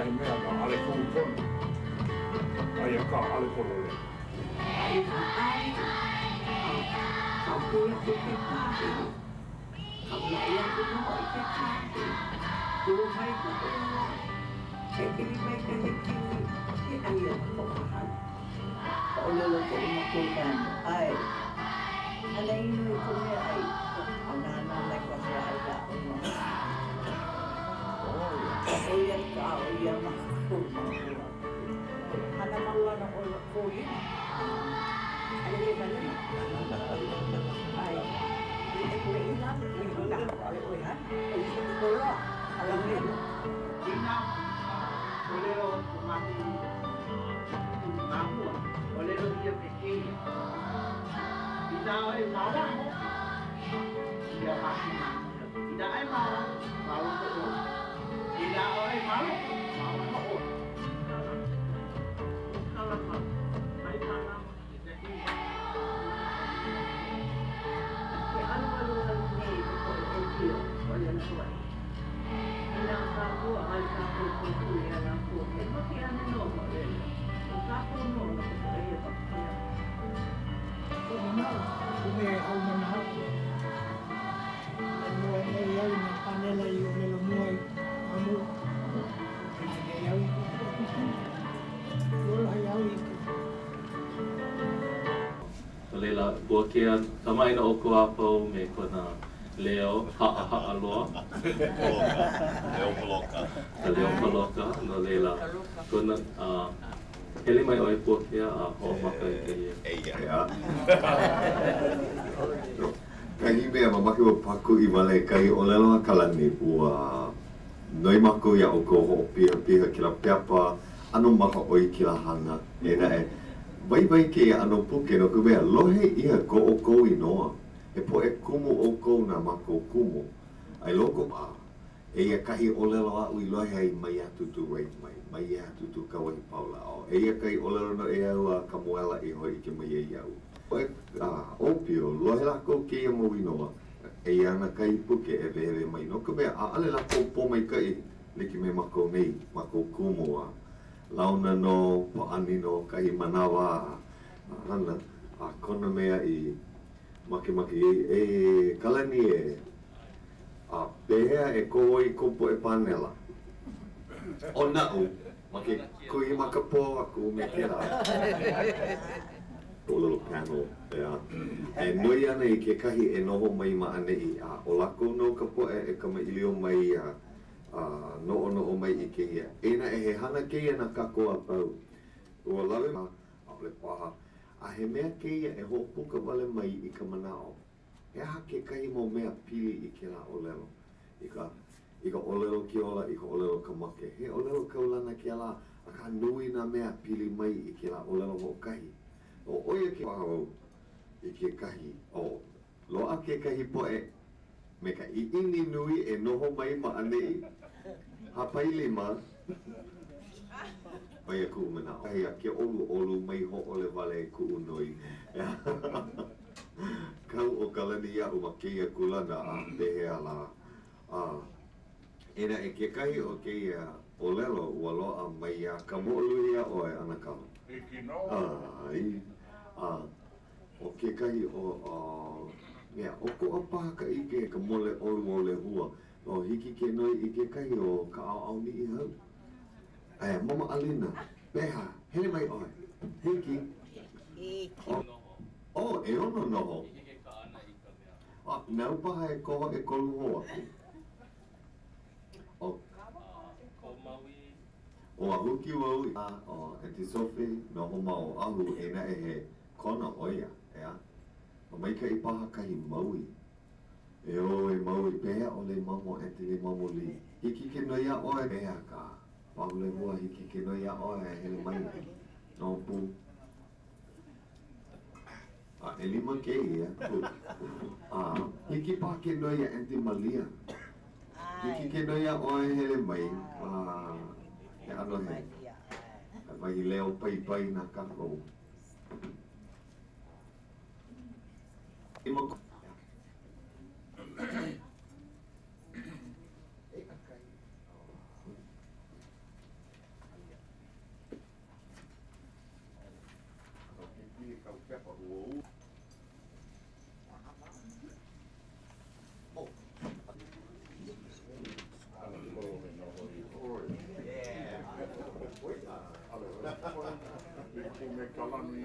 kahi mea na ʻaʻole kū pono, aia kā ʻaʻole pololei. I ka ʻai, a kaukui aku ke kāhi. Kaulaʻi aku nō hoʻi ke kāhi. Kū mai ka ua, hekili mai ka hekili, he ʻai ana koʻu hana. ʻŌlelo koʻu makuakāne, ʻAe, hana ʻino i ka meaʻai, a nānā mai ka hoaʻai iaʻu no. ʻO ia ka ʻo ia mākou makua. Hana mau ana ʻoe ma kō lima. ʻAʻole wale nō. ʻAe. ʻAʻole ʻoe hana. ʻO loa. A lawe ana. Inā ʻōlelo ko mākou mākua, ʻōlelo ʻia me kēia, Inā ʻoe ma waho, ia mākou mākia. Inā ʻoe ma waho, ma loko ʻoe. Inā ʻoe ma loko, ma waho ʻoe. Mai mālama kekahi Ke alualu nei ka poʻe ʻōpio o ia Hawaii. Inā kākou ʻaʻole kākou kōkua iā lākou, e make ana nō ma laila. ʻO kākou nō no ka poʻe hewa. ʻEā. Koʻu manaʻo, koʻu mea e haumana aku. E moe nei au i nā pānela i ʻōlelo mua i ma mua. E hele nei au i koʻu poʻokūkū. Ua lohe au i ka. No laila, Puakea, kamaʻāina ʻoukou a pau me kona leo haʻahaʻa loa. Poloka, leo poloka. Ka leo poloka, no laila, kona, uh, hele mai ʻoe Puakea a hoʻomaka i kēia. Eia. Kahi mea mamake wau pākuʻi wale kahi ʻōlelo a Kalani, ua noi mākou iā ʻoukou hoʻopihapiha kēlā pepa ʻano mahaʻoi kēlā hana. Eia naʻe, waiwai kēia ʻano puke no ka mea, lohe ʻia ko ʻoukou inoa, he poʻe kumu ʻoukou na mākou kumu. A i loko a, eia kahi ʻōlelo aʻu i lohe ai maiā Tūtū Wright mai, maiā Tūtū Kauahipaula, a eia kahi ʻōlelo noʻeau a Kamuela i hōʻike mai ai iaʻu. Poʻe ʻōpio, lohe lākou kēia mau inoa, eia ana kahi puke e wehewehe mai no ka mea, ʻaʻole lākou pōmaikaʻi like me mākou nei, mākou kumu a launa nō, pāʻani nō kahi manawa a hana, a kona mea i makemake ai, e Kalani e, a pehea e koho ai kou poʻe pānela? ʻO naʻu, ma ke kuhi makapō aku me kēlā ʻōlelo panel, ʻeā. E noi ana i kekahi e noho mai ma ʻaneʻi, a ʻo lākou nō ka poʻe e kamaʻilio mai a noʻonoʻo mai i kēia. Eia naʻe, he hana kēia na kākou a pau. Ua lawe ma, ʻaʻole paha, a he mea kēia e hoʻopuka wale mai i ka manaʻo. He aha kekahi mau mea pili i kēlā ʻōlelo? I ka I ka ʻōlelo ke ola, i ka ʻōlelo ka make. He ʻōlelo kaulana kēlā, akā nui nā mea pili mai i kēlā ʻōlelo hoʻokahi. ʻO ʻo ia ke paha wau i kekahi, ʻo, loaʻa kekahi poʻe me ka ʻiʻini nui e noho mai ma ʻaneʻi, hāpai lima, ʻo ia kuʻu manaʻo. Wahi a ke ʻoluʻolu, mai hōʻole wale i kuʻu noi. Kau ʻo Kalani iaʻu ma kēia kūlana a pehea lā. A eia naʻe kekahi o kēia ʻōlelo ua loaʻa mai iā Kamoʻoluhi iā ʻoe, ʻAnakala. Hiki nō. ʻAe. A ʻo kekahi o mea, ʻokoʻa paha ka ʻike ka mole ʻolu o Lehua, o hiki ke noi i kekahi o ka ʻaoʻao Niʻihau. Aia, Mama ʻAlina, pehea, hele mai ʻoe. Hiki. Hiki. Oh, ʻeono noho. A, nāu paha e koho ʻekolu hou aku. ʻO. ʻO Ahuki wau a ʻo Aunty Sophie noho ma Oʻahu eia naʻe he Kona ʻo ia, ʻeā? A maikaʻi paha kahi Maui. E ō e Maui, pehea ʻo Leimamo, Aunty Leimamo Lee? Hiki ke noi iā ʻoe, pehea ka Pāhulehua, hiki ke noi iā ʻoe e hele mai noho pū. A ʻelima kēia. A hiki paha ke noi iā Aunty Malia. Hiki ke noi iā ʻoe e hele mai a he ʻano he wahi leo paipai na kākou.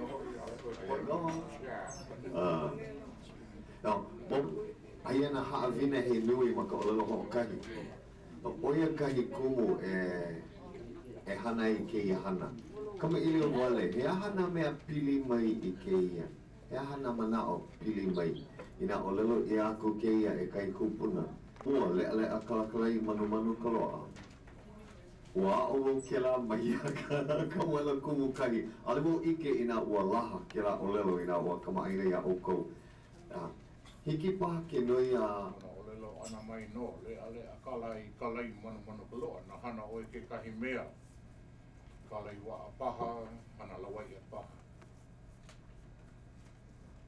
nō hoʻi, ʻaʻole ʻoe poina. No, aia nā haʻawina he nui ma ka ʻōlelo hoʻokahi. ʻO ia kahi kumu e e hana ai kēia hana. Kamaʻilio wale, he aha nā mea pili mai i kēia? He aha nā manaʻo pili mai? Inā ʻōlelo ʻia aku kēia e kahi kupuna, ua leʻaleʻa kalakalai manumanu ka loaʻa. Ua aʻo wau kēlā mai iā Kamuela Kumukahi. ʻAʻole wau ʻike inā ua laha kēlā ʻōlelo inā ua kamaʻāina iā ʻoukou. Hiki paha ke noi a. Kona ʻōlelo ʻana mai nō, Leʻaleʻa kalai, kalai manumanu ka loa, na hana ʻoe kekahi mea, kalai waʻa paha, hana lawaiʻa paha.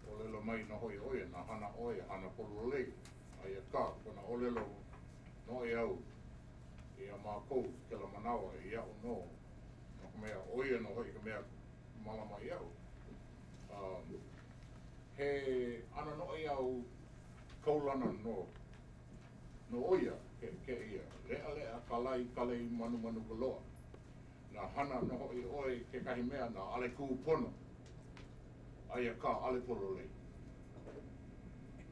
ʻŌlelo mai nō hoʻi ʻo ia, na hana ʻoe, hana pololei. Aia kā kona ʻōlelo noʻeau iā mākou i kēlā manawa, iaʻu nō, no ka mea, ʻo ia nō hoʻi ka mea mālama iaʻu. He ʻano noʻeau kaulana nō nō ʻo ia kēia, leʻaleʻa kalai kalai manumanu ka loa. Na hana nō hoʻi ʻoe kekahi mea na ʻale kūpono, aia kā ʻale pololei.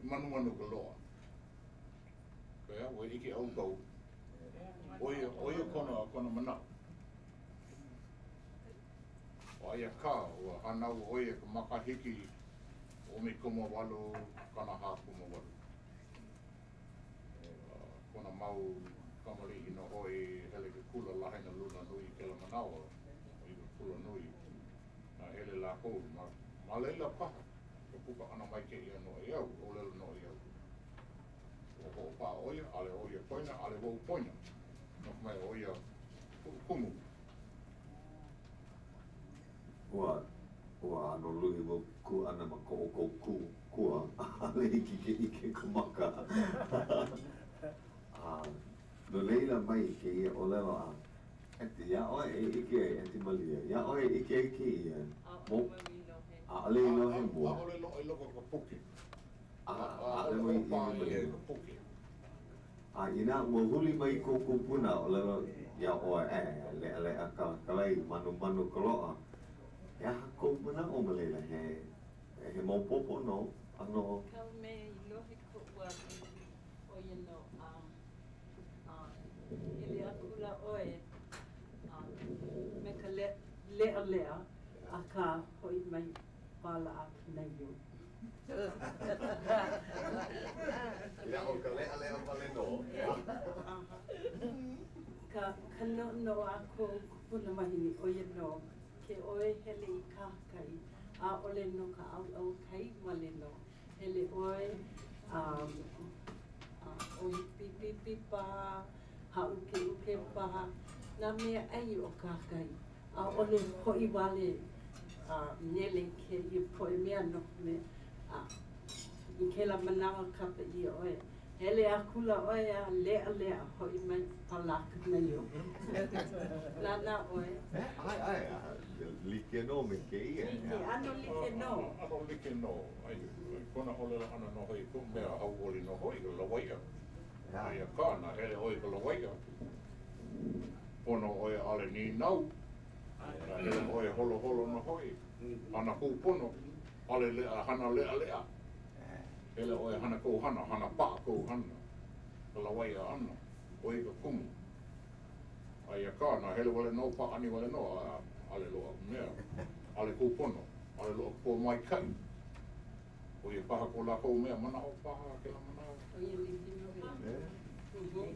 Manumanu ka loa. Pehea, ua ʻike ʻoukou, ʻo ia, ʻo ia kona, kona manaʻo. Aia kā, ua hānau ʻo ia i ka makahiki 1848. Kona mau kamaliʻi nō hoʻi hele i ke kula Lahaina Luna Nui i kēlā manawa, i ke kula nui, a hele lākou ma, ma laila paha ka puka ʻana mai kēia noʻeau, ʻōlelo noʻeau. Ua hoʻopaʻa ʻo ia, ʻaʻole ʻo ia poina, ʻaʻole wau poina, no ka mea, ʻo ia kuʻu kumu. Ua, ua ʻano luhi wau kū ʻana ma ko ʻoukou kū, kua, ʻaʻole hiki ke ʻike ka maka. A no laila mai kēia ʻōlelo a Aunty, iā ʻoe e ʻike ai, Aunty Malia, iā ʻoe e ʻike ai kēia, ʻAʻole wau i lohe. ʻAʻole i lohe mua. ʻAʻole loa i loko o ka puke. ʻAʻole wau i ʻimi mai. Ka puke. A inā ua huli mai kou kupuna ʻōlelo iā ʻoe, e, leʻaleʻa kalakalai, manumanu ka loaʻa, he aha kou manaʻo ma laila? He, he maopopo nō, ʻano. Kau me i lohe koʻu wā ʻo ia nō, a, a hele akula ʻoe a me ka leʻaleʻa, akā hoʻi mai pālaʻa kinaio. Ia, ʻo ka leʻaleʻa wale nō. Ka ka noʻonoʻo a koʻu kupuna wahine, ʻo ia nō, ke ʻoe hele i kahakai, ʻaʻole no ka ʻauʻau kai wale nō. Hele ʻoe a ʻohi pipipi paha, hāʻukeʻuke paha, nā mea ʻai o kahakai. ʻAʻole hoʻi wale a nele i kēia poʻe mea no ka mea, a i kēlā manawa kapa ʻia ʻoe, hele akula ʻoe a leʻaleʻa hoʻi mai palākanaio. Nānā ʻoe. ʻAe, ʻae, like nō me kēia. Like, ʻano like nō. ʻAno like nō. ʻAe, kona ʻōlelo ʻana nō hoʻi kuʻu mea hauʻoli nō hoʻi, ka lawaiʻa. Aia kā, na hele ʻoe i ka lawaiʻa. Pono ʻoe ʻaʻole nīnau, na hele ʻoe holoholo nō hoʻi, hana kūpono, ʻaʻole leʻa hana leʻaleʻa. Hele ʻoe hana kou hana, hana paʻa kou hana, ka lawaiʻa ʻana, ʻo ia ka kumu. Aia kā, na hele wale nō, pāʻani wale nō, a ʻaʻole loaʻa ka mea, ʻaʻole kūpono, ʻaʻole loaʻa ka pōmaikaʻi. ʻO ia paha ko lākou mea manaʻo paha kēlā manawa. ʻO ia like nō E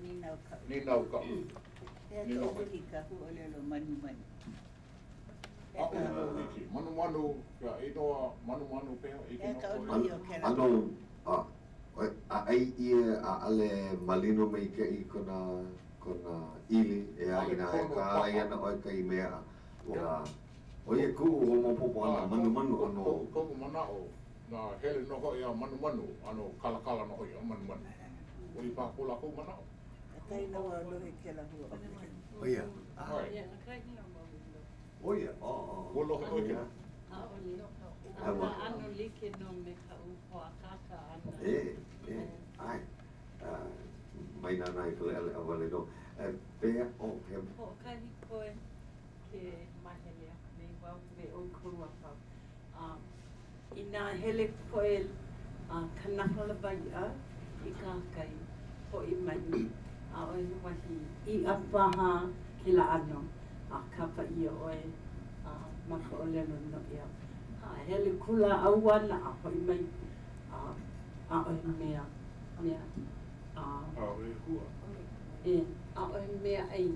nīnau kaʻu. Nīnau kaʻu. He aha ka hiki ka huaʻōlelo manumanu? ʻAʻole nō hiki. Manumanu, ka inoa manumanu pehea, hiki nō koe. ʻAno, a ʻai ʻia ʻaʻole malino maikaʻi kona kona ʻili, ʻeā, inā e kālai ana ʻoe kahi mea, ua ʻO ia kuʻu hoʻomaopopo ʻana, manumanu ʻano. Koʻu manaʻo, na hele nō hoʻi a manumanu, ʻano kalakala nō hoʻi a manumanu. ʻO ia paha ko lākou manaʻo. ʻAkahi nō wau lohe i kēlā huaʻōlelo. ʻO ia. ʻO ia. Ua lohe ʻoe kēlā? ʻAʻole. Akā ʻano like nō me kaʻu hoakāka ʻana. ʻE, ʻe, ʻae. Mai nānā i ka leʻaleʻa wale nō. Pehea, oh, he. Hoʻokahi koe. Ke mahele aku nei wau me ʻoukou a pau. Inā hele poʻe kanaka lawaiʻa i kahakai, hoʻi mai, ʻaʻohe wahi iʻa paha kēlā ʻano, a kapa ʻia ʻoe ma ka ʻōlelo noʻeau. A hele kula ʻauana a hoʻi mai, a ʻaʻohe mea, mea, a. ʻAʻohe hua. E, ʻaʻohe mea ʻai.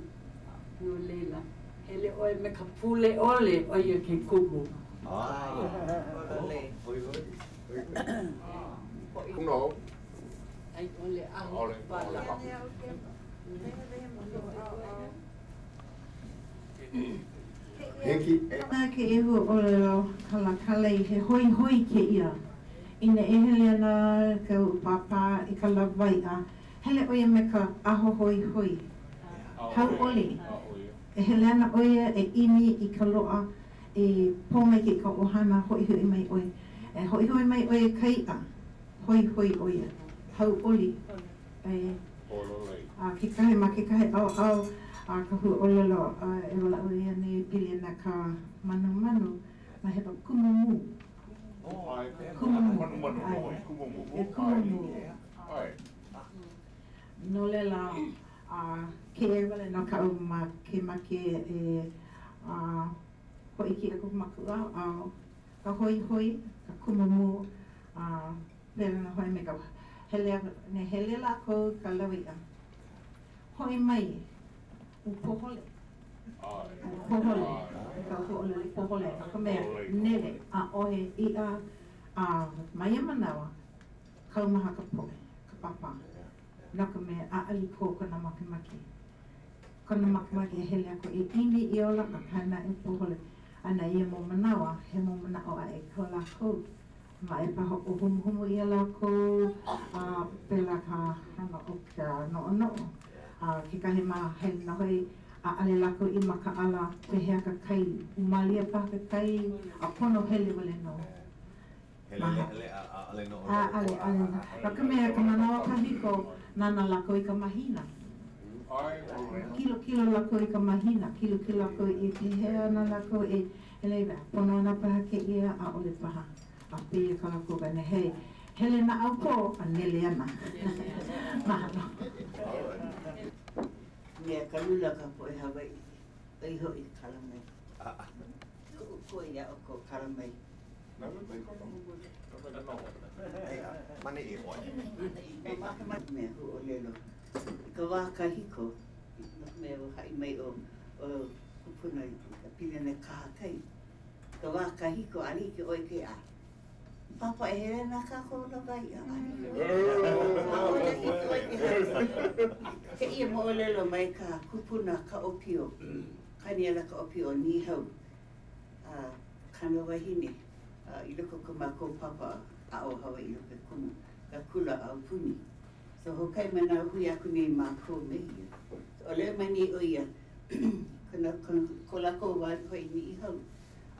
No laila, hele ʻoe me ka pule ʻole, ʻo ia ke kumu. No. Ai ʻole ahu pala. Hiki e. Na kēia huaʻōlelo Kalakalai, he hoihoi kēia. Inā e hele ana kaʻu pāpā i ka lawaiʻa, hele ʻo ia me ka aho hoihoi. Hauʻoli. E hele ana ʻo ia e ʻimi i ka loaʻa i pōmaikaʻi i ka ʻohana, hoʻihoʻi mai ʻoe. E hoʻihoʻi mai ʻoe i ka iʻa, hoihoi ʻo ia. Hauʻoli. E. A kekahi, ma kekahi ʻaoʻao a ka huaʻōlelo e walaʻau ʻia nei pili ana ka manumanu, ma hewa kumumu. Kumumu. ʻAe. E kumumu. No laila, a kēia wale nō kaʻu makemake e hōʻike aku ma kuʻu ʻaoʻao, ka hoihoi, ka kumumu, a pēlā nō hoʻi me ka hele, hele lākou i ka lawaiʻa. Hoʻi mai, ua pohole. Ua pohole, ka huaʻōlelo pohole, no ka mea, nele, ʻaʻohe iʻa, a ma ia manawa, kaumaha ka poʻe, ka pāpā, no ka mea, ʻaʻole kō kona makemake. Kona makemake e hele aku e ʻimi i ola, akā naʻe pohole. A na ia mau manawa, he mau manaʻo aʻe ko lākou. Ma e paha hoʻohumuhumu ʻia lākou, a pēlā ka hana o ka noʻonoʻo. A kekahi ma hele nō hoʻi, ʻaʻole lākou i makaʻala pehea ka kai, mālie paha ke kai, a pono hele wale nō. Hele leʻaleʻa, ʻaʻole noʻonoʻo. ʻAʻole, ʻaʻole. No ka mea, ka manawa kahiko, nānā lākou i ka mahina. Kilokilo lākou i ka mahina, kilokilo lākou i pehea ana lākou e hele, pono ana paha kēia, ʻaʻole paha. A pēia kā lākou wena, he hele naʻaupō a nele ana. Mahalo. Mea ka lula ka poʻe Hawaiʻi, ʻoi hoʻi kala mai. Kuʻu koi iā ʻoukou kala mai. Lawe mai ka noho, lawe ka noho. Maneʻi ʻoe. Mea huaʻōlelo. I ka wā kahiko, no ka mea ua haʻi mai ʻo kupuna i ka pilina kahakai. I ka wā kahiko, ʻaʻole hiki ʻoe ke a Pāpā e hele ana kākou lawaiʻa. ʻAʻole hiki ʻoe ke hana. Kēia moʻolelo mai ka kupuna Kaʻōpio, Kaniela Kaʻōpio o Niʻihau. A kāna wahine i loko o ko mākou papa aʻo Hawaiʻi no ke kumu, ka kula aupuni. So hoʻokahi manawa hui aku nei mākou me ia. So ʻōlelo mai nei ʻo ia, kona, kona, ko lākou wā noho i Niʻihau.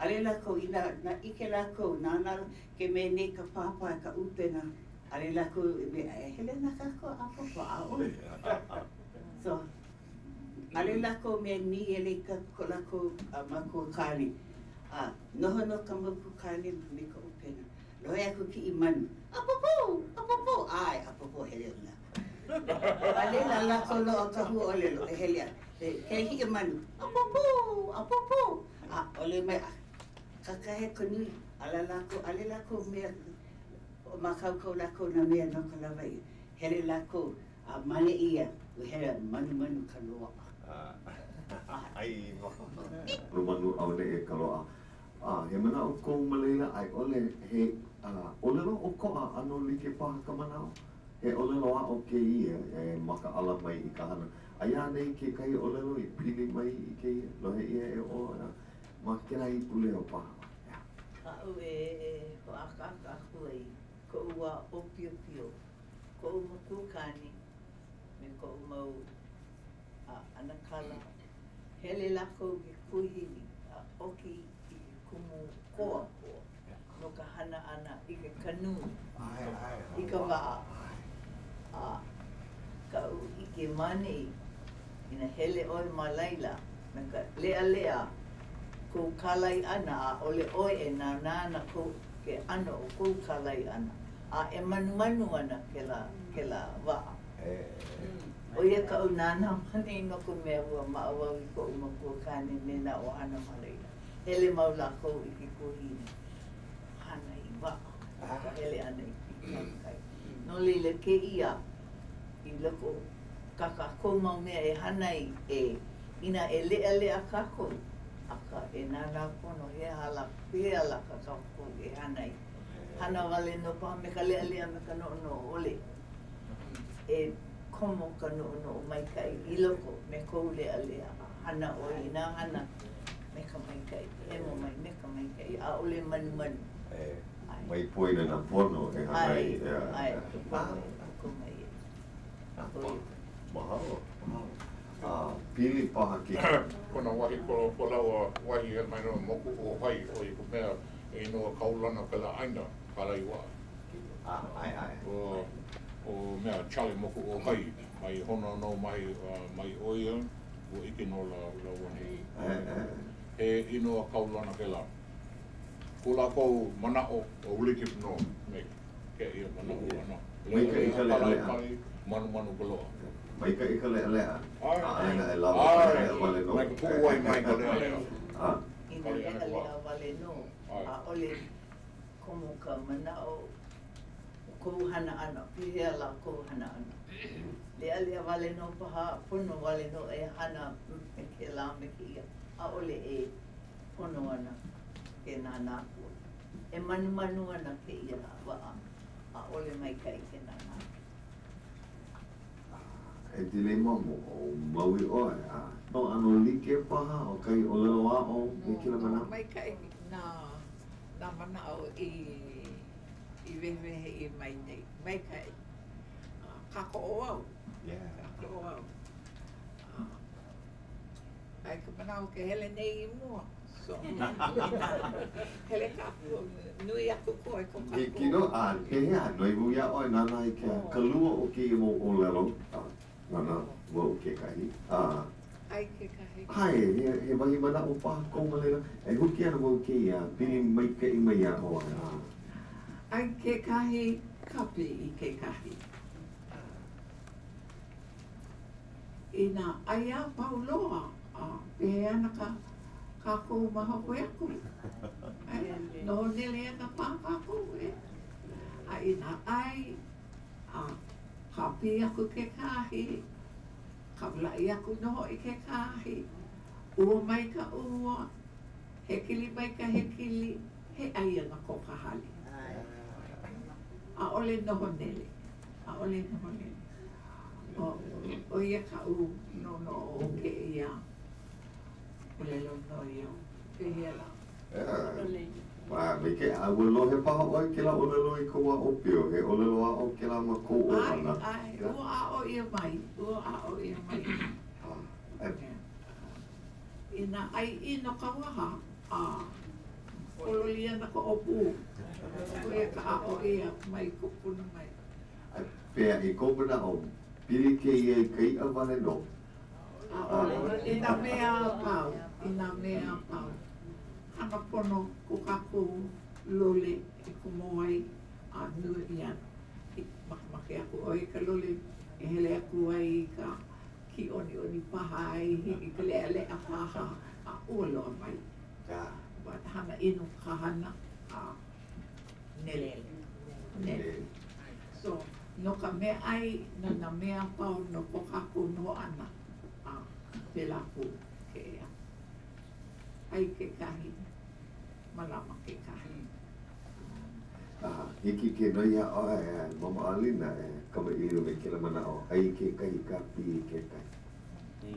ʻAʻole lākou, inā na ʻike lākou, nānā ke mea nei ka pāpā i ka ʻupena, ʻaʻole lākou e mea, e hele ana kākou ʻāpōpō, ʻaʻole. So, ʻaʻole lākou mea nīele i ka ko lākou makua kāne. A noho nō ka makua kāne me ka ʻupena. Lohe aku kiʻi manu, ʻApōpō! ʻApōpō! ʻAe, ʻapōpō hele ana. A laila lākou loaʻa ka huaʻōlelo e hele ana. Ke hiʻi manu, ʻApōpō! ʻApōpō! A ʻōlelo mai, kakahiaka ka nui, ala lākou, ʻaʻole lākou mea, hoʻomākaukau lākou nā mea no ka lawaiʻa. Hele lākou A male ʻia, ua hele manumanu ka loaʻa. ʻAi Manumanu auaneʻi ka loaʻa. A he manaʻo kou ma laila a i ʻole he ʻōlelo ʻokoʻa ʻano like paha ka manaʻo? He ʻōlelo aʻo kēia e makaʻala mai i ka hana. Aia anei kekahi ʻōlelo i pili mai i kēia? Lohe ʻia e ʻoe ma kēlā ipuleo paha. Kaʻu e hoʻākāka aku ai koʻu wā ʻōpiopio koʻu makuakāne me koʻu mau ʻanakala, hele lākou i ke kuahiwi a ʻoki i ke kumu koa no ka hana ʻana i ke canoe i ka waʻa. A kaʻu ʻike maneʻi, inā hele ʻoe ma laila me ka leʻaleʻa. Kou kālai ʻana, ʻaʻole ʻoe e nānā ana kou ke ʻano o kou kālai ʻana, a e manumanu ana kēlā, kēlā waʻa. ʻO ia kaʻu nānā ma nei no ka mea ua maʻa wau i koʻu makuakāne me nā ʻohana ma laila. Hele mau lākou i ke kuahiwi, hana i waʻa no ka hele ʻana i kahakai. No laila kēia i loko o kā kākou mau mea e hana ai e inā e leʻaleʻa kākou, akā e nānā pono he aha lā, pehea lā kā kākou e hana ai. Hana wale nō paha me ka leʻaleʻa me ka noʻonoʻo ʻole. E komo ka noʻonoʻo maikaʻi i loko me kou leʻaleʻa a hana ʻoe i nā hana me ka maikaʻi, hemo mai me ka maikaʻi, ʻaʻole manumanu. E mai poina nā pono e hana ai. ʻAe, ʻae, ka pono e kuko mai ai. Mahalo, mahalo. A pili paha ke. Kona wahi ko ko laua wahi e mai no moku o hai o ia ka mea e inoa kaulana kela aina kalai waa. A, ae, ae. O, o mea Charlie moku o hai mai hono no mai mai oia ua ike no la laua nei. Ae, ae. He inoa kaulana kela. Ko lakou manao o like no me kēia manaʻo ʻana. Maikaʻi ka leʻaleʻa. Manumanu ka loa. Maikaʻi ka leʻaleʻa. ʻAʻole naʻe lawa ka leʻaleʻa wale nō. Mai ka puʻuwai mai ka leʻaleʻa. Inā leʻaleʻa wale nō, ʻaʻole komo ka manaʻo o kou hana ʻana, pehea lā kou hana ʻana. Leʻaleʻa wale nō paha, pono wale nō e hana me kēlā me kēia, ʻaʻole e pono ana ke nānā aku. E manumanu ana kēia waʻa, ʻaʻole maikaʻi ke nānā aku. E Dilema, o Maui ʻoe, a no ʻano like paha o kahi ʻōlelo aʻo me kēlā manaʻo? Maikaʻi nā nā manaʻo i i wehewehe ʻia mai nei. Maikaʻi. Kākoʻo au. Kākoʻo au. Ai ka manaʻo ke hele nei i mua. So, hele kākou, nui aku koe ko kākou. Hiki nō, a pehea, noi wau iā ʻoe, nānā i ke, ka lua o kēia mau ʻōlelo, a nānā wau kekahi, a. ʻAe kekahi. ʻAe, he, he wahi manaʻo paha kou ma laila, e huki ana wau kēia, pili maikaʻi mai iā ʻoe, a. ʻAe kekahi, kapi i kekahi. Inā ʻai a pau loa, a pehea ana ka kākou ma hope aku? E, noho nele ana paha kākou, e. A inā ʻai, a kāpī aku kekahi, kaulaʻi aku nō hoʻi kekahi, ua mai ka ua, hekili mai ka hekili, he ʻai ana ko ka hale. ʻAʻole noho nele, ʻaʻole noho nele. ʻO ia kaʻu noʻonoʻo o kēia ʻōlelo noi au. Pehea lā? Maikaʻi, a ua lohe paha ʻoe kēlā ʻōlelo i kou wā ʻōpio, he ʻōlelo aʻo kēlā ma kou ʻohana? ʻAe, ʻae, ua aʻo ʻia mai, ua aʻo ʻia mai. Inā ʻai ʻino ka waha, a pōloli ana ka ʻōpū, ʻo ia ka aʻo ʻia mai kūpuna mai. A pehea i kou manaʻo, pili kēia i ka iʻa wale nō? ʻAʻole. I nā mea a pau, i nā mea a pau. Hana pono ko kākou lole e komo ai a nui ia. Makemake aku ʻoe i ka lole e hele aku ai i ka kīʻoniʻoni paha ai, i ka leʻaleʻa paha, a ua loa mai. But hana ʻino ka hana a nele. Nele. So, no ka meaʻai, no nā mea a pau, no ko kākou noho ʻana, a pēlā pū kēia. ʻAi kekahi, mālama kekahi. A hiki ke noi iā ʻoe, e Mama Alina, e kamaʻilio me kēlā manaʻo, ʻai kekahi kāpī i kekahi.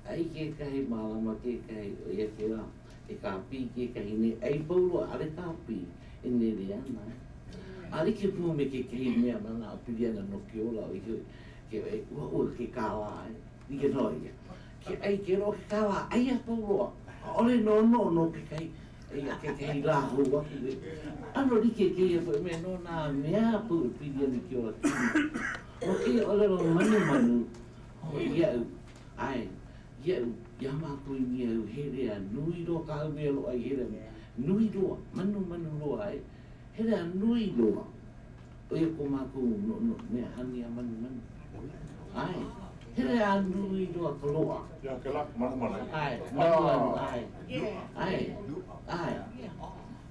ʻAi kekahi, mālama kekahi, ʻo ia kēlā. E kāpī kekahi nei, ʻai pau loa, ʻaʻole kāpī e nele ana. A like pū me kekahi mea manaʻo pili ana no ke ola ʻo ia hoʻi, ke ʻuaʻua ke kālā, like nō ia. Ke ʻai ke loaʻa ke kālā, ʻai a pau loa, ʻaʻole noʻonoʻo no kekahi, eia kekahi lā hou aku. ʻAno like kēia poʻe mea no nā mea a pau e pili ana i ke ola kino. ʻO kēia ʻōlelo manumanu, ho iaʻu, ʻae, iaʻu. Iā mākou i Niʻihau, hele a nui loa kāu mea loaʻa i hele a nui loa, manumanu loa e. Hele a nui loa. ʻO ia ko mākou noʻonoʻo mea hani a manumanu. ʻAe. Hele a nui loa ka loaʻa. Ia kēlā, manumanu. ʻAe, manumanu, ʻae. ʻAe, ʻae.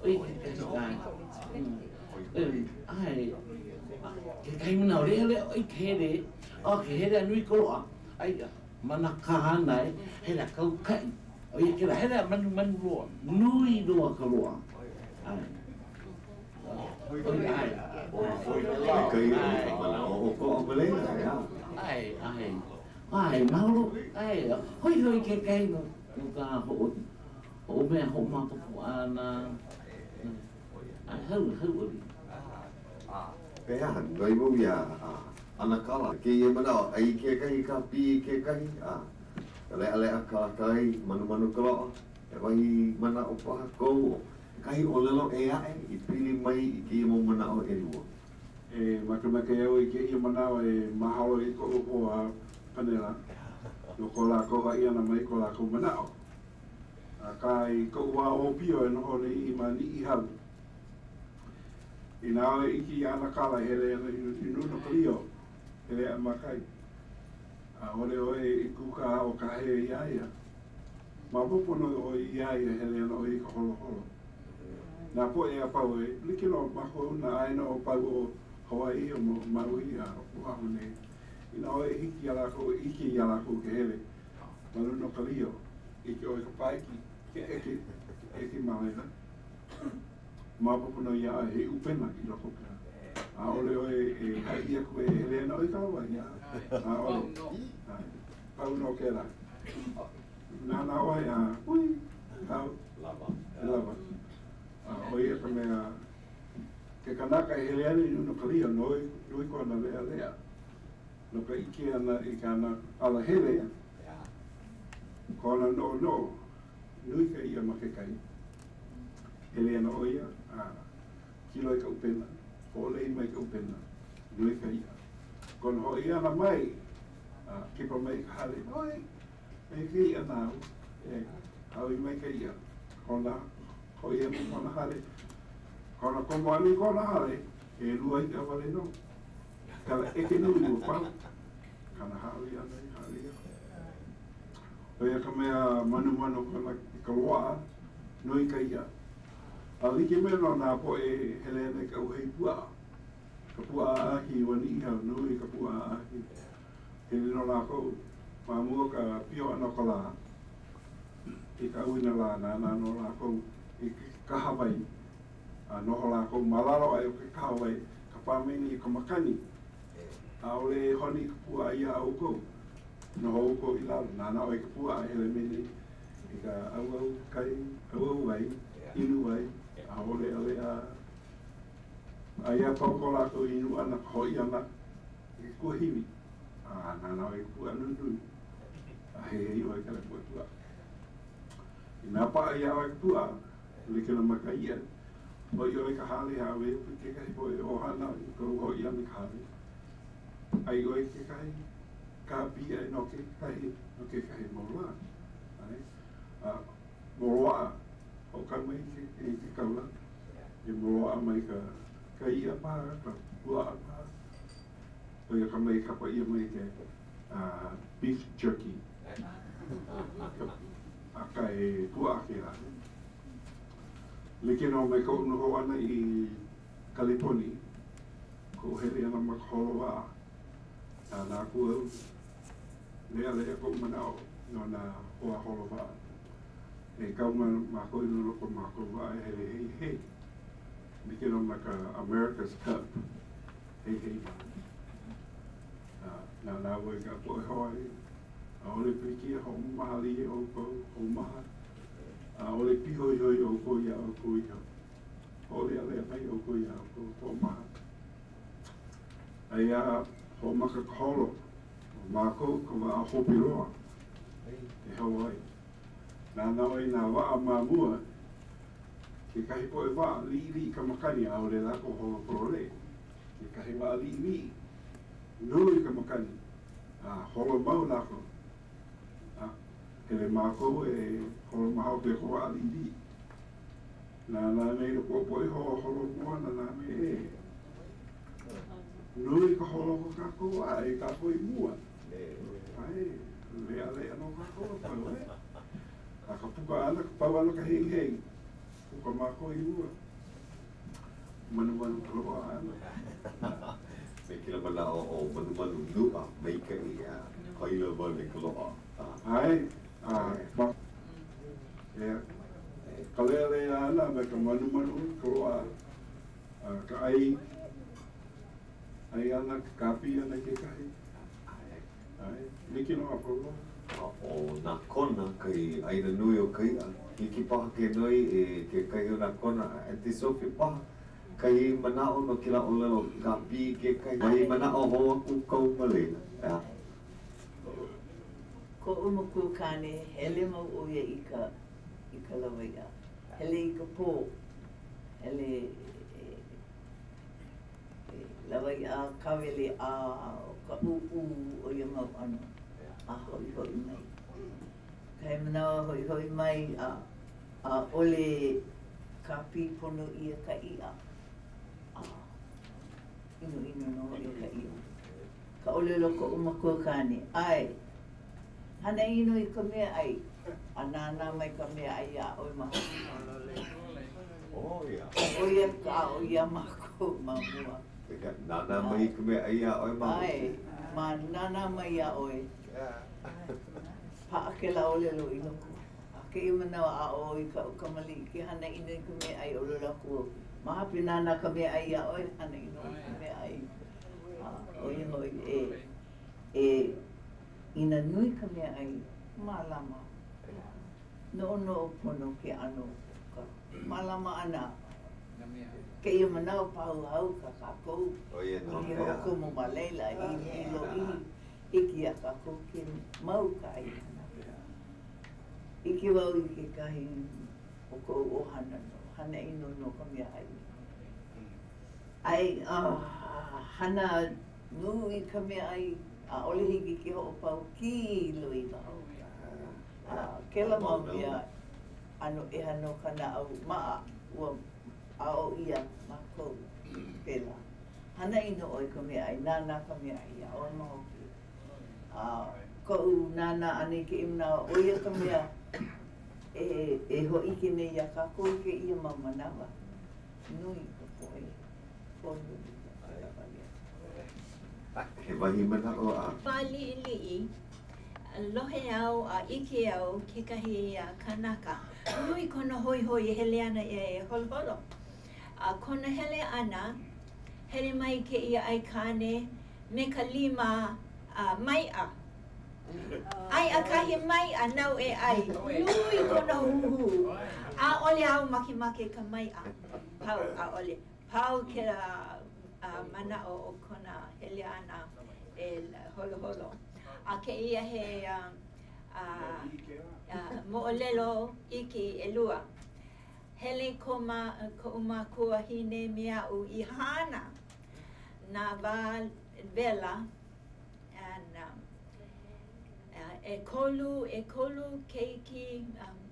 ʻO ia kekahi, ʻae. ʻAe. Kekahi manawa, leʻaleʻa ʻoe i ka hele, a ke hele a nui ka loaʻa, aia ma nā kahana e, hele a kaukaʻi. ʻO ia kēlā, hele a manumanu loa, nui loa ka loaʻa. ʻAe. ʻOi, ʻae. Maikaʻi o ka manaʻo ʻokoʻa ma laila, ʻeā? ʻAe, ʻae. ʻAe, mahalo. ʻAe, hoihoi kekahi no ka hoʻo, hoʻomea hoʻomaopopo ʻana. ʻAe, hau, hauʻoli. Pehea, noi wau iā ʻAnakala kēia manaʻo, ʻai kekahi ka pī kekahi, a leʻaleʻa ka kai, manumanu ka loaʻa, he wahi manaʻo paha kou, kahi ʻōlelo ʻē aʻe i pili mai i kēia mau manaʻo ʻelua. E makemake au i kēia manawa e mahalo i koʻu hoa panela no ko lākou haʻi ʻana mai ko lākou manaʻo. Akā, i koʻu wā ʻōpio e noho nei i ma Niʻihau, inā ʻaʻole ʻike iā ʻAnakala e hele ana i luna o ka lio, hele aʻe ma kai, ʻaʻole ʻoe i kūkā o kāhea iā ia. Maopopo nō ʻoe iā ia hele ana ʻo ia i ka holoholo. Nā poʻe a pau e like nō mākou nā ʻāina a pau o Hawaiʻi, o Maui, a Oʻahu nei. Inā ʻaʻole e hiki iā lākou e ʻike iā lākou ke hele ma luna o ka lio, ʻike ʻoe i ka pāiki, ke ʻeke, ke ʻeke ma laila. Maopopo nō iā ʻoe he ʻupena i loko o kēlā. ʻAʻole ʻoe e haʻi aku e hele ana ʻoe i ka lawaiʻa. ʻAʻole. Pau nō kēlā. Nānā ʻoe a hui, pau. Lawa. Lawa. A ʻo ia ka mea, ke kanaka e hele ana i luna o ka lio, nui, nui kona leʻaleʻa no ka ʻike ʻana i kāna alahele, kona noʻonoʻo, nui ka iʻa ma ke kai. Hele ana ʻo ia a kilo i ka ʻupena, hoʻolei mai ka ʻupena, nui ka iʻa. Kona hoʻi ʻana mai, a kipa mai i ka hale, ʻOe, e ke iʻa nāu, e hāʻawi mai ka iʻa. Kona hoʻi ʻana i kona hale, kona komo ʻana i kona hale, ʻelua iʻa wale nō. Kala ʻeke nui ua pau. Kana hāʻawi ʻana i hāʻawi aku. ʻO ia ka mea manumanu kona i ka loaʻa, nui ka iʻa. A like me nō nā poʻe e hele ana i ka ʻauhei puaʻa. Ka puaʻa ʻahi, ua Niʻihau, nui ka puaʻa ʻahi. Hele nō lākou ma mua ka pio ʻana o ka lā. I ka ʻauinalā, nānā nō lākou i ke kahawai. A noho lākou ma lalo aʻe o ke kahawai, ka pā mai nei ka makani. ʻAʻole e honi ka puaʻa iā ʻoukou. Noho ʻoukou i lalo, nānā ʻoe i ka puaʻa e hele mai nei i ka ʻauʻau kai, ʻauʻau wai, inu wai, a hoʻoleʻaleʻa. A iā pau ko lākou inu ʻana, ka hoʻi ʻana i ke kuahiwi, a nānā ʻoe i ka puaʻa nunui, a heihei ʻoe i kēlā poʻe puaʻa. Inā paʻa iā ʻoe ka puaʻa, like nō me ka iʻa, hoʻi ʻoe i ka hale, hāʻawi aku i kekahi poʻe ʻohana i kou hoʻi ʻana i ka hale. ʻAi ʻoe i kekahi kāpī ʻai no kekahi, no kekahi mau lā. ʻAe. A moloaʻa, hoʻokau mai i ke, i ke kaula, e moloaʻa mai ka, ka iʻa paha, ka puaʻa paha. ʻO ia ka mea i kapa ʻia mai ke uh, beef jerky. Ka, akā he puaʻa kēlā. Like nō me koʻu noho ʻana i Kaleponi, koʻu hele ʻana ma ka holo waʻa, nānā aku au, leʻaleʻa koʻu manaʻo no nā hoa holo waʻa. E kau ma mākou i luna o ko mākou waʻa e hele heihei. Like nō me ka America's Cup, heihei wale. A nānā wau i ka poʻe hoa e, ʻaʻole pilikia, hoʻomālie ʻoukou, hoʻomaha, ʻaʻole pīhoihoi ʻoukou iā ʻoukou iho. Hoʻoleʻaleʻa mai ʻoukou iā ʻoukou, hoʻomaha. Aia hoʻomaka ka holo, ʻo mākou ka waʻa hope loa e holo ai. Nānā ʻoe i nā waʻa ma mua, kekahi poʻe waʻa liʻiliʻi ka makani, ʻaʻole lākou holo pololei. Kekahi waʻa liʻiliʻi, nui ka makani, a holo mau lākou. A. Hele mākou e holo ma hope o ka waʻa liʻiliʻi. Nānā nei no poʻopoʻo iho a holo mua ana nā mea ʻē. Nui ka holo o ko kākou waʻa e kākou i mua. ʻAe, leʻaleʻa nō kākou a pau, e. A ka puka ʻana, ka pau ʻana o ka heihei, puka mākou i mua. Manumanu ka loaʻa ʻana. Me kēlā manaʻo ʻo manumanu nuʻa maikaʻi a paila wale ka loaʻa. ʻAe, a ma ea, ka leʻaleʻa ʻana a me ka manumanu ka loaʻa a ka ʻai, ʻai ʻana, ka kāpī ʻana kekahi. ʻAe, like nō a pau loa. A ʻo nā Kona, kahi ʻāina nui o ka iʻa, hiki paha ke noi e kekahi o nā Kona a Aunty Sophie paha, kahi manaʻo no kēlā ʻōlelo kāpī kekahi wahi manaʻo hou aku kau ma laila, ʻeā. Koʻu makuakāne, hele mau ʻo ia i ka, i ka lawaiʻa. Hele i ka pō, hele e, e lawaiʻa kawele a ka ʻūʻū o ia mau ʻano a hoʻihoʻi mai. Kahi manawa hoʻihoʻi mai a ʻaʻole kāpī pono ʻia ka iʻa a ʻinoʻino nō hoʻi ka iʻa. Ka ʻōlelo a koʻu makuakāne, ʻAe, hana ʻino i ka meaʻai a nānā mai ka meaʻai iā ʻoe ma hope. ʻO ia ka aʻo iā mākou ma mua. Nānā mai ka meaʻai iā ʻoe ma hope. ʻAe, ma nānā mai iā ʻoe. Paʻa kēlā ʻōlelo i loko. A kēia manawa aʻo au i kaʻu kamaliʻi ke hana ʻino i ka meaʻai ʻōlelo aku au, ma hope nānā ka meaʻai iā ʻoe, hana ʻino i ka meaʻai. A ʻo ia hoʻi, e, e, inā nui ka meaʻai, mālama. Noʻonoʻo pono ke ʻano o ka mālama ʻana. Kēia manawa pahuhau kā kākou i hoʻokomo ma laila i lōʻihi, hiki iā kākou ke mau ka ʻai ʻana. ʻIke wau i kekahi o koʻu ʻohana nō, hana ʻino no ka meaʻai. ʻAe, hana nui ka meaʻai, ʻaʻole hiki ke hoʻopau kīloi wau. A kēlā mau mea ʻano ʻeha no ka naʻau maʻa, ua aʻo ʻia mākou pēlā. Hana ʻino ʻoe i ka meaʻai, nānā ka meaʻai iā ʻoe ma hope. A koʻu nānā ʻana i kēia manawa, ʻo ia ka mea e, e hōʻike nei iā kākou i kēia mau manawa. Nui ka poʻe pōloli pēlā wale aku. He wahi manaʻo a. Wā liʻiliʻi, lohe au a ʻike au kekahi kanaka, nui kona hoihoi e hele ana e holoholo. A kona hele ʻana, hele mai kēia aikāne me ka lima maiʻa. Aia kahi maiʻa nāu e ʻai. Nui kona huhū. ʻAʻole au makemake ka maiʻa. Pau, ʻaʻole. Pau kēlā manaʻo o kona hele ʻana e holoholo. A kēia he moʻolelo iki ʻelua. Hele ko ma, koʻu makuahine me aʻu i Hāna nā wā wela and ʻekolu, ʻekolu keiki,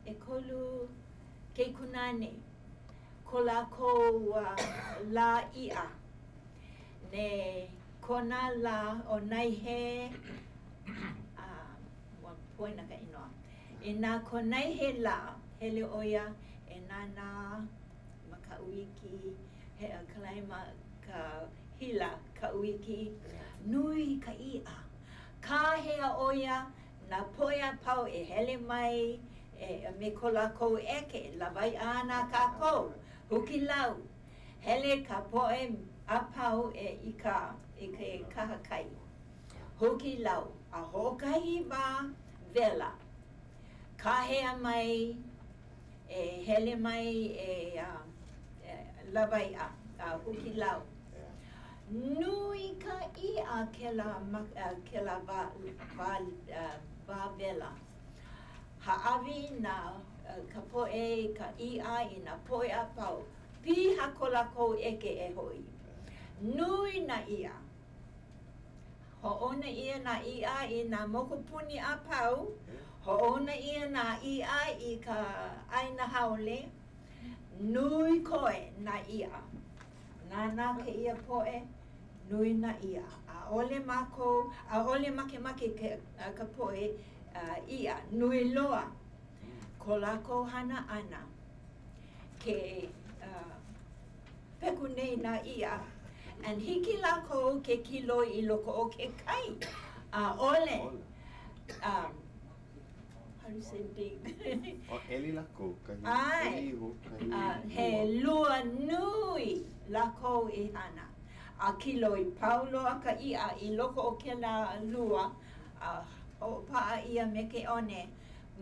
ʻekolu keikunāne ko lākou lā iʻa me kona lā ʻo Naihe, a ua poina ka inoa. Inā ko Naihe lā, hele ʻo ia e nānā ma Kaʻuiki, he kalaima ka hila Kaʻuiki, nui ka iʻa. Kāhea ʻo ia nā poʻe a pau e hele mai e me ko lākou ʻeke, lawaiʻa ana kākou, huki lau. Hele ka poʻe a pau e i ka i ke kahakai, huki lau, a hoʻokahi wā wela, kāhea mai e hele mai e lawaiʻa a huki lau. Nui ka iʻa kēlā kēlā wā wā wela. Hāʻawi nā ka poʻe i ka iʻa i nā poʻe a pau. Piha ko lākou ʻeke e hoʻi. Nui nā iʻa. Hoʻouna ʻia nā iʻa i nā mokupuni a pau. Hoʻouna ʻia nā iʻa i ka ʻāina haole, nui koe nā iʻa. Nānā kēia poʻe, nui nā iʻa. ʻAʻole mākou, ʻaʻole makemake ka poʻe iʻa, nui loa ko lākou hana ʻana. Ke peku nei nā iʻa, and hiki lākou ke kiloi i loko o ke kai. ʻAʻole, how do you say dig? ʻO ʻeli lākou, kahi ʻae, ʻeli iho, kahi lua. He lua nui lākou i hana. A kiloi pau loa ka iʻa i loko o kēlā lua, a hoʻopaʻa ʻia me ke one,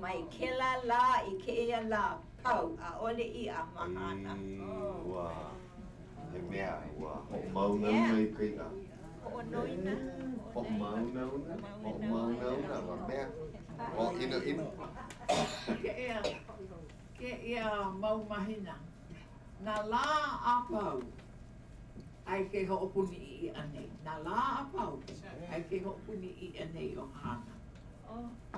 mai kēlā lā i kēia lā, pau, ʻaʻole iʻa ma Hāna. Ua, he mea, ua hoʻomāunauna i ka iʻa. Hoʻonoina. Hoʻomāunauna, hoʻomāunauna, ua mea, hōʻinoʻino. Kēia, kēia mau mahina, nā lā a pau, ai ke hoʻopuni iʻa nei. Nā lā a pau, ai ke hoʻopuni iʻa nei o Hāna.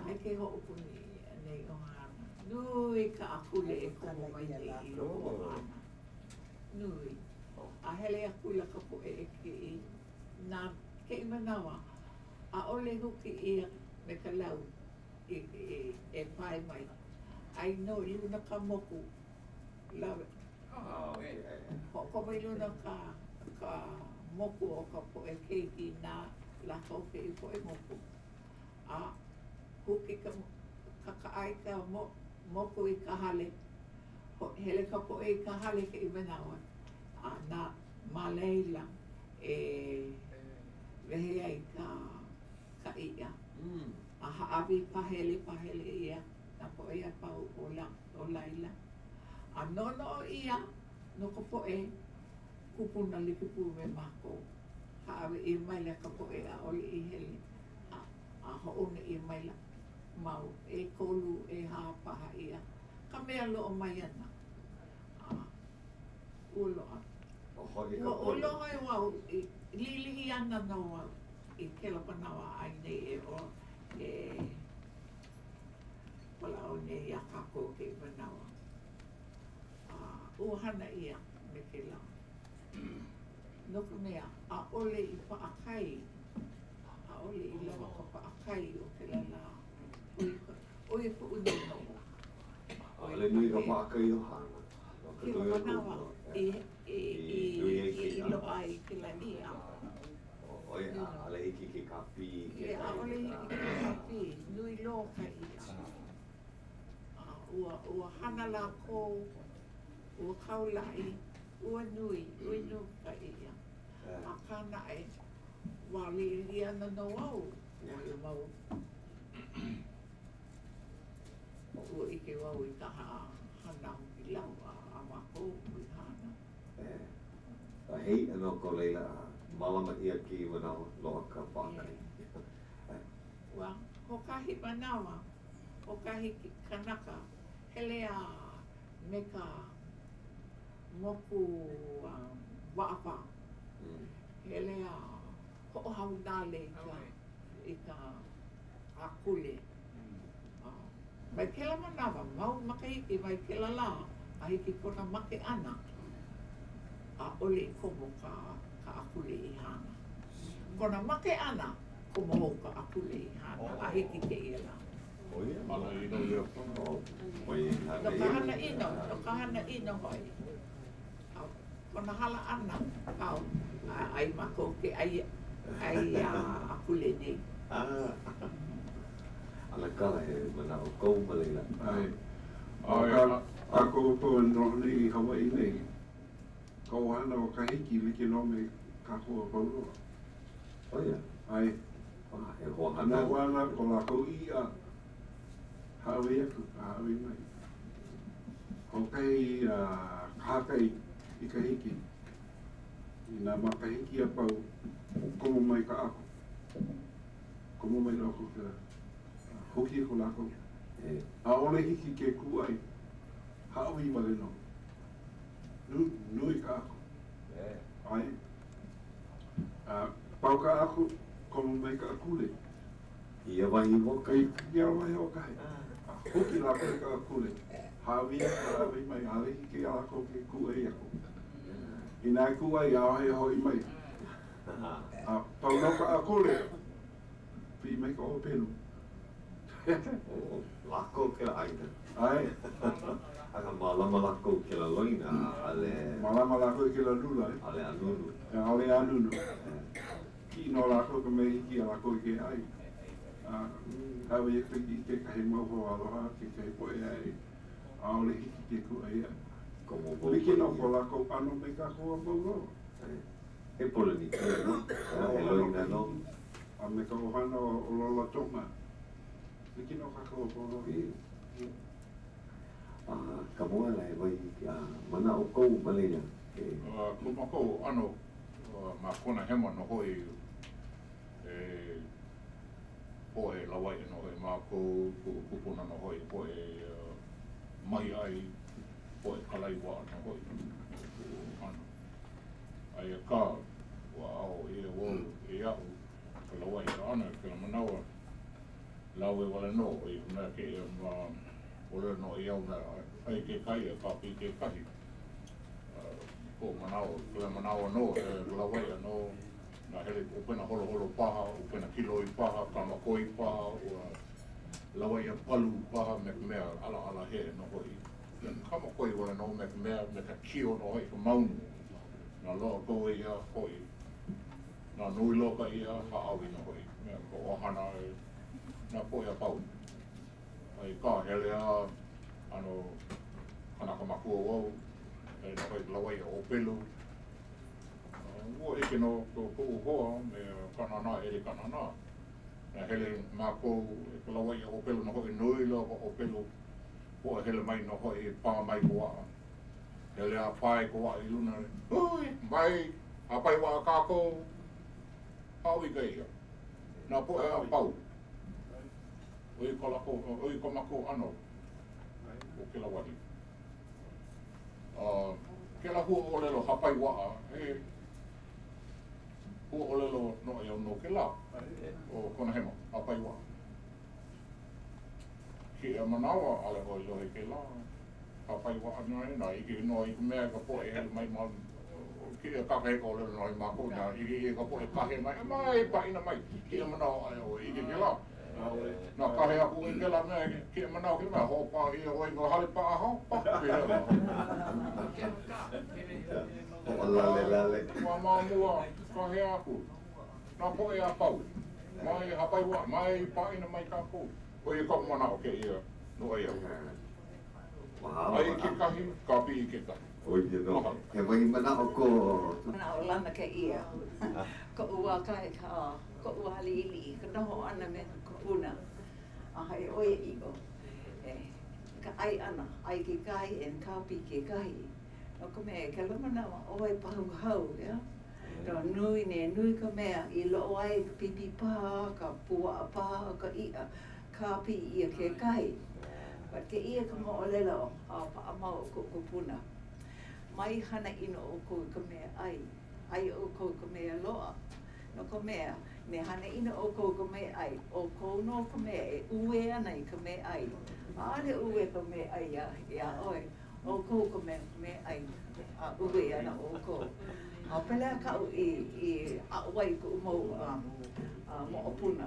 Ai ke hoʻopuni iʻa nei o Hāna. Nui ka akule e komo mai nei i loko o Hāna. Nui. A hele akula ka poʻe e kiʻi nā kēia manawa, ʻaʻole huki ʻia me ka lau i, i, e pae mai. Ai nō i luna ka moku, lawe. Hoʻokomo i luna ka, ka moku o ka poʻe keiki na lākou kēia poʻe moku. A huki ka, kakaʻai ka mo, moku i ka hale. Hele ka poʻe i ka hale kēia manawa. A na, ma laila e wehe ai ka, ka iʻa. A hāʻawi pahele pahele ʻia nā poʻe a pau o, la, o laila. A noʻonoʻo ʻia no ka poʻe kūpuna like pū me mākou. Hāʻawi ʻia maila ka poʻe ʻaʻole i hele a, a hoʻouna ʻia maila mau ʻekolu, ʻehā paha ia ka mea loaʻa mai ana. A ua loaʻa. Ua ua lohe wau i liʻiliʻi ana nō au i kēlā manawa a ʻai nei e ʻo e walaʻau nei iā kākou kēia manawa. A ua hana ʻia me kēlā. No ka mea, ʻaʻole i paʻakai, ʻaʻole i lawa ka paʻakai o kēlā lā. ʻO ia koʻu noʻonoʻo. ʻAʻole nui ka paʻakai o Hāna. Kēlā manawa i, i, i, i loaʻa ai kēlā iʻa. ʻO ia, ʻaʻole hiki ke kāpī ke kai. ʻAʻole hiki ke kāpī, nui loa ka iʻa. A ua, ua hana lākou, ua kaulaʻi, ua nui, ua nui ka iʻa. Akā naʻe, wā liʻiliʻi ana nō au, ʻo ia mau, ua ʻike wau i ka hana hukilau a mākou i hana. A he iʻa nō ko laila a mālama ʻia kēia manawa, loaʻa ka paʻakai. Ua hoʻokahi manawa, hoʻokahi kanaka hele a me ka moku waʻapā. Hele a hoʻohaunale i ka i ka akule. Mai kēlā manawa, mau makahiki mai kēlā lā a hiki kona make ʻana, ʻaʻole i komo ka ka akule i Hāna. Kona make ʻana, komo hou ka akule i Hāna a hiki kēia lā. No ka hana ʻino, no ka hana ʻino hoʻi. A kona hala ʻana, pau, a ʻai mākou ke ʻai, ʻai akule nei. ʻAnakala he manaʻo kou ma laila. ʻAe. A kākou a pau e noho nei i Hawaiʻi nei, ka ʻohana o Kahiki like nō me kākou a pau loa. ʻO ia? ʻAe. A he hoa hānau. Nā hoa ko lākou iʻa, hāʻawi aku, a hāʻawi mai. Hoʻokahi kahakai i Kahiki, i nā makahiki a pau, komo mai ka ʻako. Komo mai lākou kēlā. Huki ko lākou. ʻAʻole hiki ke kūʻai, hāʻawi wale nō. Nui ka ʻako. ʻAe. A pau ka ʻako, komo mai ka akule. Ia wahi hoʻokahi? Ia wahi hoʻokahi. A huki lākou i ka akule. Hāʻawi aku, hāʻawi mai, ʻaʻole hiki iā lākou ke kūʻai aku. Inā e kūʻai, ʻaʻohe e hoʻi mai. A pau nō ka akule, piʻi mai ka ʻōpelu. O lākou kēlā ʻāina. ʻAe. Akā mālama lākou i kēlā loina, ʻaʻole. Mālama lākou i kēlā lula, e. ʻAʻole ʻānunu. ʻAʻole ʻānunu. Kiʻi nō lākou i ka mea i hiki iā lākou i ke ʻai. A hāʻawi aku i kekahi mau hoaaloha, kekahi poʻe aʻe, ʻaʻole hiki ke kūʻai aʻe. Komo wau Like nō ko lākou ʻano me kākou a pau loa. He Polenekia nō, he loina nō. A me ka ʻohana o Lolatonga. Like nō kākou a pau loa. A ka moe ala he wahi manaʻo kou ma laila. Ko mākou ʻano ma Kona Hema nō hoʻi he poʻe lawaiʻa nō hoʻi mākou, kuʻu kupuna nō hoʻi, poʻe mahiʻai, poʻe kālai waʻa nō hoʻi o kuʻu ʻohana. Aia kā, ua aʻo ʻia wau e aʻu ka lawaiʻa ʻana i kēlā manawa, lawe wale nō i ka mea kēia ma ʻōlelo noʻeau mea ʻai kekahi a kāpī kekahi. Koʻu manaʻo, kēlā manawa nō, he lawaiʻa nō, nā hele ʻupena holoholo paha, ʻupena kiloi paha, kamakoi paha, ua lawaiʻa palu paha me ka mea ʻalaʻala heʻe nō hoʻi. Kamakoi wale nō me ka mea, me ka kio nō hoʻi ka maunu. Nā loa kou iʻa hoʻi, nā nui loa ka iʻa, hāʻawi nō hoʻi me ka ʻohana, nā poʻe a pau. I ka hele a ʻano kanaka makua wau, hele nō hoʻi i ka lawaiʻa ʻōpelu. Ua ʻike nō koʻu hoa me Kanana, Eli Kanana. Na hele mākou i ka lawaiʻa ʻōpelu nō hoʻi, nui loa ka ʻōpelu. Poʻe hele mai nō hoʻi, pā mai ka waʻa. Hele a pae ka waʻa i luna, hui, mai, hāpai waʻa kākou, hāʻawi ka iʻa. Nā poʻe a pau. ʻO ia ko lākou, ʻo ia ko mākou ʻano o kēlā wahi. A kēlā huaʻōlelo hāpai waʻa, he huaʻōlelo noʻeau nō kēlā o Kona Hema, hāpai waʻa. Kēia manawa, ʻaʻole ʻoe lohe kēlā hāpai waʻa nā, nā ʻike nō i ka mea i ka poʻe hele mai ma kēia kakahiaka ʻōlelo nō i mākou, nā ʻike ʻia ka poʻe kahe mai, mai, pāʻina mai, kēia manawa ʻaʻole ʻoe ʻike kēlā. Na kahe aku i kēlā mea, kēia manawa kēia mea, hoʻopā ʻia ʻoe i ka hale paʻahao, pā, pehea lā. Hoʻolalelale. Ua ma mua, kahe aku, nā poʻe a pau, mai hāpai waʻa, mai pāʻina mai kākou. ʻO ia kaʻu manaʻo kēia noʻeau. ʻAi kekahi, kāpiʻi kekahi. ʻO ia nō. He wahi manaʻo ko. Manaʻo lana kēia. Koʻu wā kahe, koʻu wā liʻiliʻi, ka noho ʻana me ka kupuna. A he ʻoiaʻiʻo, e ka ʻai ʻana, ʻai kekahi and kāpī kekahi. No ka mea, kēlā manawa, ʻoe pahuhau, yeah? No nui ne, nui ka mea i loaʻa ai ka pipi paha, ka puaʻa paha, ka iʻa, kāpī ʻia kekahi. But kēia ka moʻolelo a paʻa mau o koʻu kupuna. Mai hana ʻino ʻoukou i ka mea ʻai, ʻai ʻoukou i ka mea loaʻa. No ka mea, me hana ʻino ʻoukou i ka mea ʻai, ʻoukou nō ka mea e uē ana i ka mea ʻai. ʻAʻole uē ka mea ʻai iā, iā ʻoe, ʻoukou ka mea mea ʻai a uē ana ʻoukou. A pēlā kaʻu i, i aʻo ai i kuʻu mau moʻopuna.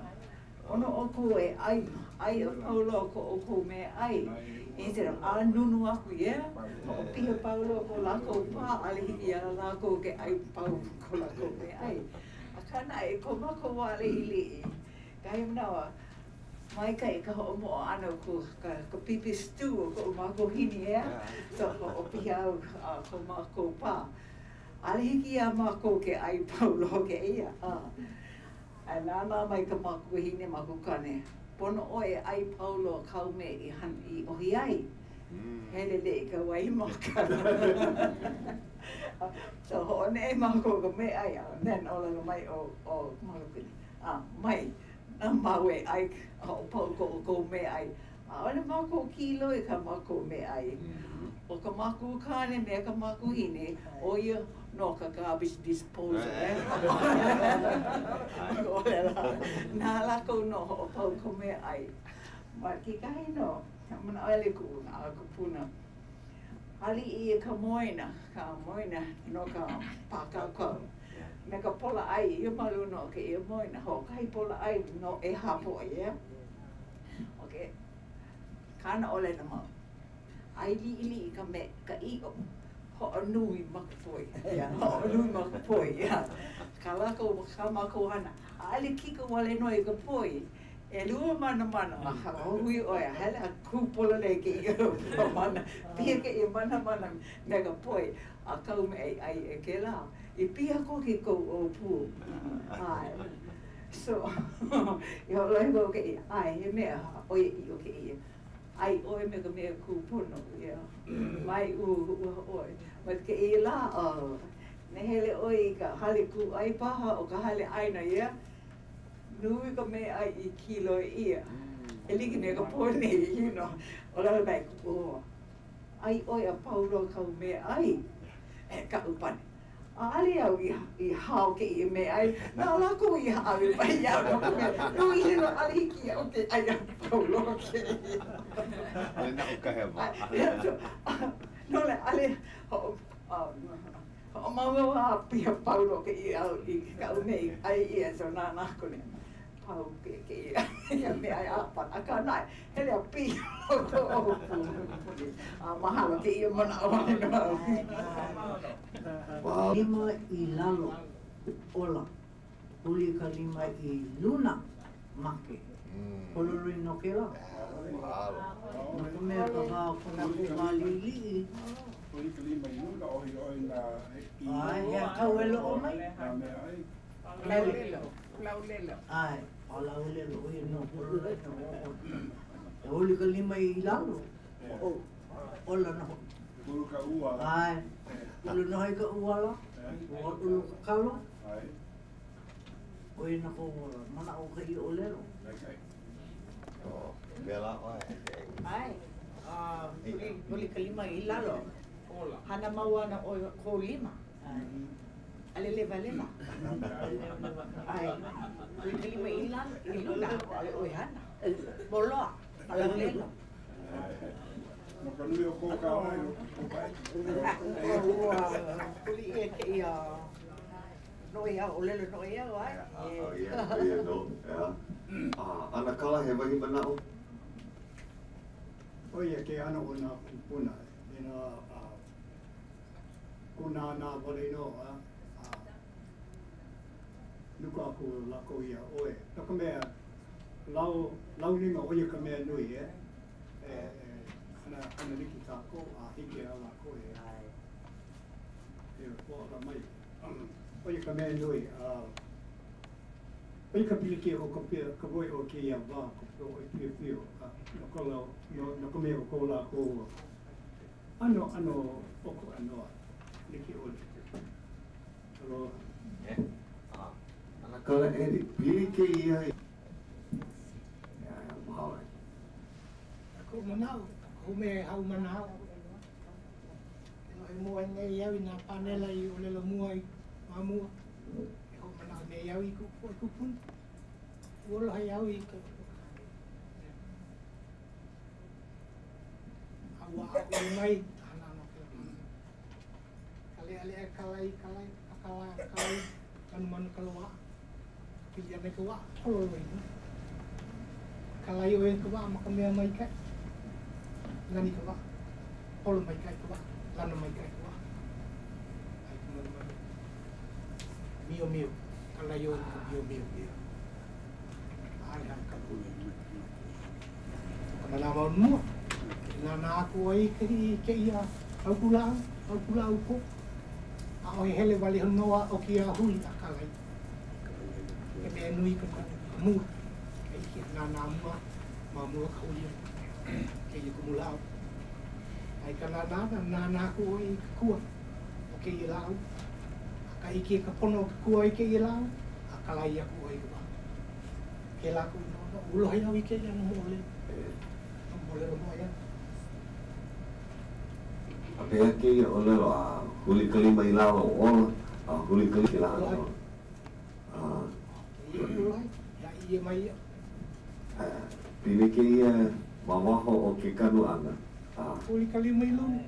ʻPono ʻoukou e ʻai, ʻai a pau loa ko ʻoukou mea ʻai. Instead of ʻānunu aku, yeah, hoʻopiha pau loa ko lākou pā, ʻaʻole hiki iā lākou ke ʻai pau ko lākou mea ʻai. Akā naʻe, ko mākou wā liʻiliʻi, kahi manawa, maikaʻi ka hoʻomoʻo ʻana o ko, ka, ka pipi stew o koʻu makuahine, yeah? So, hoʻopiha au a ko mākou pā. ʻAʻole hiki iā mākou ke ʻai pau loa kēia. A nānā mai ka makuahine makukane, pono ʻoe e ʻai pau loa kāu mea i hana i ʻohi ai. Heleleʻi ka waimaka. So hoʻoneʻe mākou i ka meaʻai a then ʻōlelo mai ʻo ʻo makuahine, a mai, na māua e ʻai a hoʻopau ko ʻoukou meaʻai. ʻAʻole mākou kīloi i kā mākou meaʻai. ʻO ka makuakāne me ka makuahine, ʻo ia nō ka garbage disposal, eh? Na lākou nō hoʻopau ka meaʻai. Ma kekahi nō, manaʻo hele kuʻu kupuna, hali ʻia ka moena, ka moena no ka pākaukau. Me ka pola ʻai, ia ma luna o kēia moena, hoʻokahi pola ʻai no ʻehā poʻe, yeah? Okay. Kāna ʻōlelo mau. ʻAi liʻiliʻi ka me ka ʻiʻo, hoʻonui ma ka poi. Yeah, hoʻonui ma ka poi. Yeah. Kā lākou, kā mākou hana. ʻAʻole kiko wale nō i ka poi. ʻElua manamana, hui ʻoe a hele a kū pololei kēia mana, piha kēia manamana me ka poi, a kau me i ʻai e kēlā. I piha koke kou ʻōpū. ʻAe. So, i hoʻolohe wau kēia, ʻae, he mea ʻoiaʻiʻo kēia. ʻAi ʻoe me ka mea kūpono, yeah. Mai ʻuhū ʻoe. But kēia lā, oh, ne hele ʻoe i ka hale kūʻai paha o ka hale ʻaina, yeah? Nui ka meaʻai i kīloi ʻia. E like me ka poi nei, you know. ʻŌlelo mai, oh, ʻai ʻoe a pau loa kāu meaʻai. E kaʻu pane. ʻAʻole au i hao kēia meaʻai, na lākou i hāʻawi mai iaʻu no ka mea, nui loa, ʻaʻole hiki iaʻu ke ʻai a pau loa kēia. ʻAʻole naʻu ka hewa. No laila, ʻaʻole hoʻomau a piha pau loa kēia au i kaʻu mea i ʻai ʻia, so nānā aku nei, pau kēia meaʻai a pau, akā naʻe, hele a piha koʻu ʻōpū. A mahalo kēia manaʻo wale nō au. Lima i lalo, ola. Huli ka lima i luna, make. Pololei nō kēlā. No ka mea ka wā o ko lākou wā liʻiliʻi. Huli ka lima i luna, ʻohi ʻoe nā ʻAe, he kau e loʻo mai. Nā meaʻai. Laulelo. Laulelo. ʻAe, ʻo laulelo, ʻo ia nō, pololei nō. E huli ka lima i lalo, ola nō hoʻi. Ulu ka ʻuala. ʻAe, ulu nō hoʻi ka ʻuala, ua ulu ka kalo. ʻAe. ʻO ia nō kou manaʻo o kēia ʻōlelo. Maikaʻi. Mea lā ʻoe. ʻAe, huli ka lima i lalo. Hana mau ana ʻoe kou lima. ʻAʻole lewalewa. ʻAe, huli ka lima i lalo, i luna, ʻaʻole ʻoe hana. Moloa, laulelo. No ka nui o kō kālai o ka Ua huli ʻia kēia noʻeau, ʻōlelo noʻeau, ʻae. ʻO ia, ʻo ia nō, ʻeā. A ʻAnakala, he wahi manaʻo? ʻO ia ke ʻano o nā kūpuna inā kūnānā wale nō a nuku aku lākou iā ʻoe. No ka mea, lau, laulima ʻo ia ka mea nui, e, e, e hana, hana like kākou a hiki iā lākou e, e hoʻāla mai. ʻO ia ka mea nui. A ʻo ia ka pilikia o ka, ka poʻe o kēia wā, ka poʻe piopio, a no ka, no, no ka mea o ko lākou ʻano, ʻano ʻokoʻa nō, like ʻole. Aloha. Yeah. ʻAnakala Eddie, pili kēia i. Yeah, mahalo. Koʻu manaʻo, kohu mea he haumana au. Ke lohe mua nei au i nā pānela i ʻōlelo mua i ma mua, e hoʻomanaʻo nei au i kuʻu poʻe kūpuna. Ua lohe au i ka A ua aʻo ʻia mai ka hana ʻana o kēlā pānela. Ka leʻaleʻa kalai, kalai, kalai, kalai, manumanu ka loaʻa. Pili ana i ka waʻa, pololei nō. Kalai ʻoe i ka waʻa ma ka mea maikaʻi. Nani ka waʻa. Holo maikaʻi ka waʻa. Lana maikaʻi ka waʻa. Ai ka manumanu. Miomio. Kalai ʻoe ma ka miomio. ʻAʻole hana ka Ka manawa mua, e nānā aku ai i kēia haupu lāʻau, haupu lāʻau pō. ʻAʻohe hele wale nō a ʻoki a huli a kālai. He mea nui ka mua, ka ʻike a nānā mua, ma mua ka huli ʻana kēia kumu lāʻau. A i ka nānā ʻana, nānā aku ʻoe i ka kua o kēia lāʻau, a ka ʻike ka pono o ka kua i kēia lāʻau, a kālai aku ʻoe i ka waʻa. Kēlā koʻu noʻonoʻo, ua lohe au i kēia ʻano moʻolelo. ʻōlelo moʻo ia. A pehea kēia ʻōlelo, a huli ka lima i lalo, ola, a huli ka lima i lalo. A. Kēia ʻōlelo ai, iā ia mai ia. Pili kēia ma waho o ke kanu ʻana, a. Huli ka lima i luna,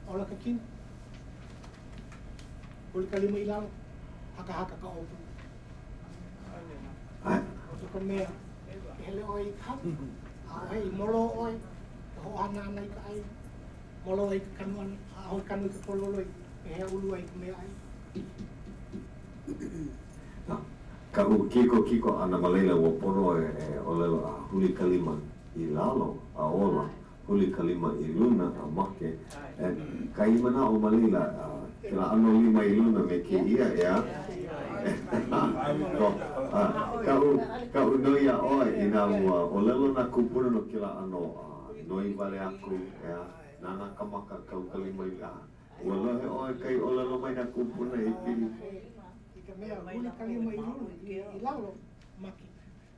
ola ka kino. Huli ka lima i lalo, hakahaka ka ʻōpū. No ka mea, e hele ʻoe i ka hale, ʻaʻohe i molo ʻoe, ka hoʻohana ʻana i ka ʻai, molo ai ka kanu ʻana, ʻaʻohe kanu i ka pōloli, pehea ulu ai ka meaʻai. Kaʻu kikokiko ʻana ma laila ua pono e ʻōlelo a huli ka lima i lalo a ola, huli ka lima i luna a make. Kahi manaʻo ma laila, kēlā ʻano lima i luna me kēia, ʻeā? Kaʻu, kaʻu noi iā ʻoe, inā ua ʻōlelo nā kūpuna no kēlā ʻano noi wale aku, ʻeā, nānā ka maka, kau ka lima i, ua lohe ʻoe kai ʻōlelo mai nā kūpuna i pili. I ka mea, huli ka lima i luna, i lalo, make.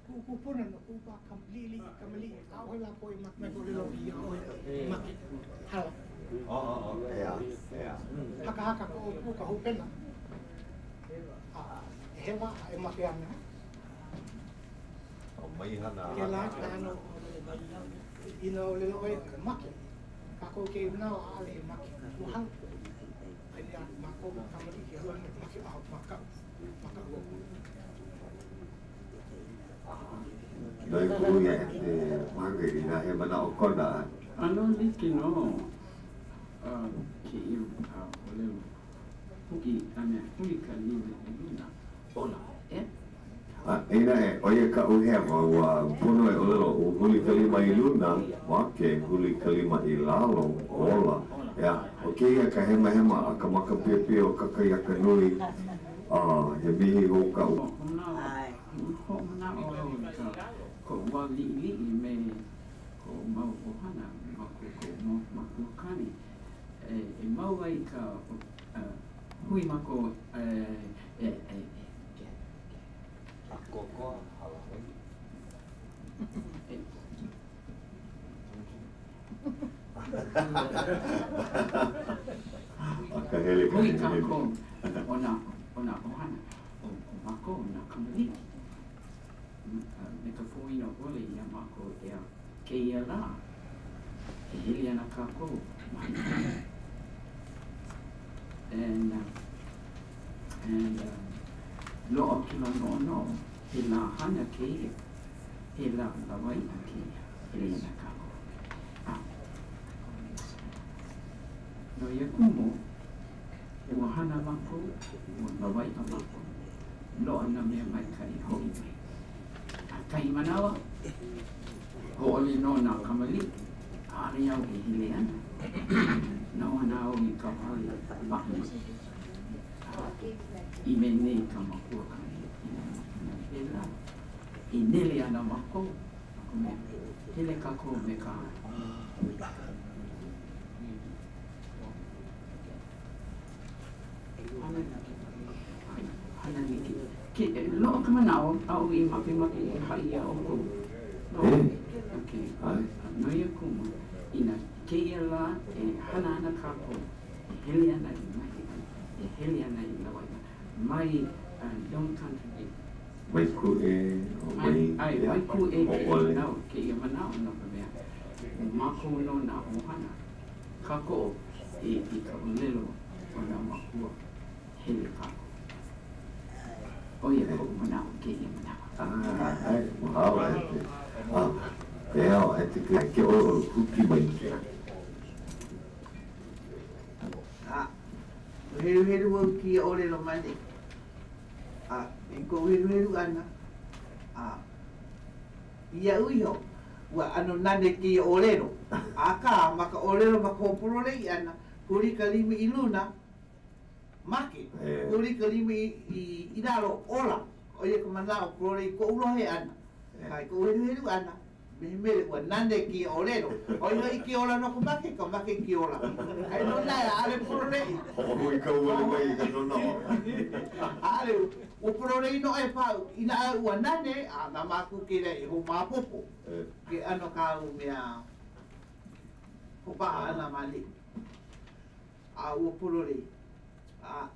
Kuʻu kūpuna no kuʻu wā liʻiliʻi, kamaliʻi, ʻaʻohe lākou i make mai ka ʻōlelo iā ʻoe, make, hala. Hakahaka ka ʻōpū, ka hopena, a e hewa a e make ana. Kēlā ka ʻano ʻōlelo mai inā ʻōlelo ʻoe e make, kākou kēia manawa ʻaʻole e make, ua hala. Aia mākou kamaliʻi ke hala ana, make, a makaʻu, makaʻu aku. Noi kuʻu ia e te Margaret inā he manaʻo kona. ʻAno like nō kēia ʻōlelo huki a mea huli ka lima i luna, ola, ʻeā? A eia naʻe, ʻo ia kaʻu hewa, ua pono e ʻōlelo, ua huli ka lima i luna, make, huli ka lima i lalo, ola, ʻeā? ʻO kēia ka hemahema a ka maka piopio o kakahiaka nui, a he mihi hou kaʻu. Hoʻomanaʻo au i ka koʻu wā liʻiliʻi me koʻu mau ʻohana ma ko koʻu mau makuakāne e mau ai ka hui mākou e Hui kākou o nā ʻohana o mākou, nā kamaliʻi, me ka pōʻino ʻole iā mākou ʻeā kēia lā e hele ana kākou ma And, and loaʻa kēlā noʻonoʻo, he lā hana kēia, he lā lawaiʻa kēia, hele ana kākou. A no ia kumu, ua hana mākou, ua lawaiʻa mākou, loaʻa nā mea maikaʻi hoʻi mai. A kahi manawa, hōʻole nō nā kamaliʻi, ʻaʻole au e hele ana. Noho ana au i ka hale maʻi. A i mea nei ka makua kāne i nā mea pēlā, e nele ana mākou, no ka mea, hele kākou me ka Hana like. Ke, loaʻa ka manaʻo aʻu i makemake e haʻi iā ʻoukou. Okay. No ia kumu, inā kēia lā e hana ana kākou, e hele ana i mahiʻai, e hele ana i lawaiʻa, mai don't contradict. Mai kūʻē, mai, mai, mai kūʻē kēia manaʻo, kēia manaʻo no ka mea, ʻo mākou nō nā ʻohana. Kākoʻo i i ka ʻōlelo o nā mākua, hele kākou. ʻO ia koʻu manaʻo kēia manawa. ʻAe, mahalo e te, a, e ao, e te ke, ke ʻoluʻolu, huki mai ke. A, ua heluhelu au i kēia ʻōlelo ma nei. A, i koʻu heluhelu ʻana, a, Iaʻu iho, ua ʻano nane kēia ʻōlelo. Akā, ma ka ʻōlelo ma ka hoʻopololei ʻana, huli ka lima i luna, make, huli ka lima i lalo, ola. ʻO ia ka manaʻo pololei i koʻu lohe ʻana. Akā, i koʻu heluhelu ʻana, me he mele ua nane kēia ʻōlelo. ʻO ia hoʻi ke ola no ka make, ka make ke ola. Aia nō naʻe, ʻaʻole pololei. Hoʻohuikau wale mai i ka nonoʻo. ʻAʻole. Ua pololei nō e pau, inā ua nane, a na mākou kēlā e hoʻomaopopo ke ʻano kāu mea. Hoʻopaʻa ʻana ma ʻaneʻi. A ua pololei. A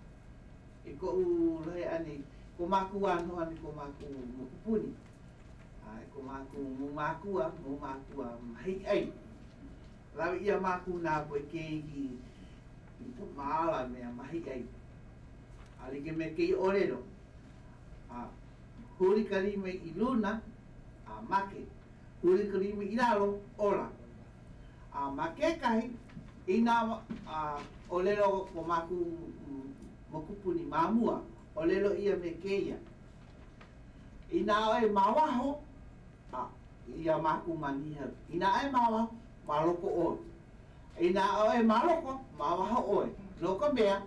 i koʻu lohe ʻana i ko mākou wā noho a me ko mākou mokupuni, a i ko mākou mau mākua, mau mākua mahiʻai, lawe ʻia mākou nā poʻe keiki i ka māla mea mahiʻai. A like me kēia ʻōlelo, a huli ka lima i luna, a make. Huli ka lima i lalo, ola. A ma kekahi, inā ʻōlelo ko mākou mokupuni ma mua, ʻōlelo ʻia me kēia, Inā ʻoe ma waho, a iā mākou ma Niʻihau, inā ʻoe ma waho, ma loko ʻoe. Inā ʻoe ma loko, ma waho ʻoe. No ka mea,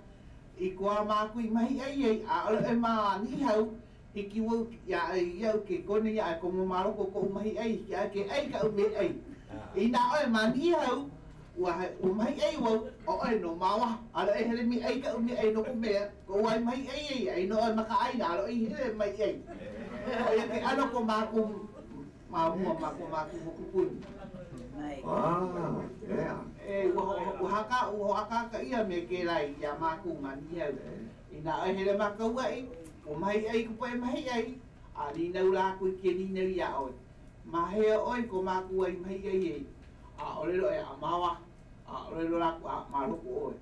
i ko a mākou i mahiʻai ai, ʻaʻole ʻoe ma Niʻihau, Hiki wau iā iaʻu ke koni iā e komo ma loko o koʻu mahiʻai, hiki ai ke ʻai kaʻu meaʻai. Inā ʻoe ma Niʻihau, ua ua mahiʻai wau, ʻo ʻoe nō ma waho, ʻaʻole ʻoe hele me ʻai kaʻu meaʻai no ka mea, koʻu wā i mahiʻai ai, ʻai nō ʻoe ma ka ʻāina, ʻaʻole ʻoe i hele mahiʻai. ʻO ia ke ʻano ko mākou ma mua ma ko mākou mokupuni. Ah, yeah. E, ua, ua, haka, ua hoʻākāka ʻia me kēlā iā mākou ma Niʻihau. Inā ʻoe hele ma Kauaʻi, ua mahiʻai ka poʻe mahiʻai, a nīnau lākou i ke nīnau iā ʻoe, Ma hea ʻoe i ko mākou wā i mahiʻai ai? A ʻōlelo ʻoe, A ma waho, a ʻōlelo lākou, A ma loko ʻoe.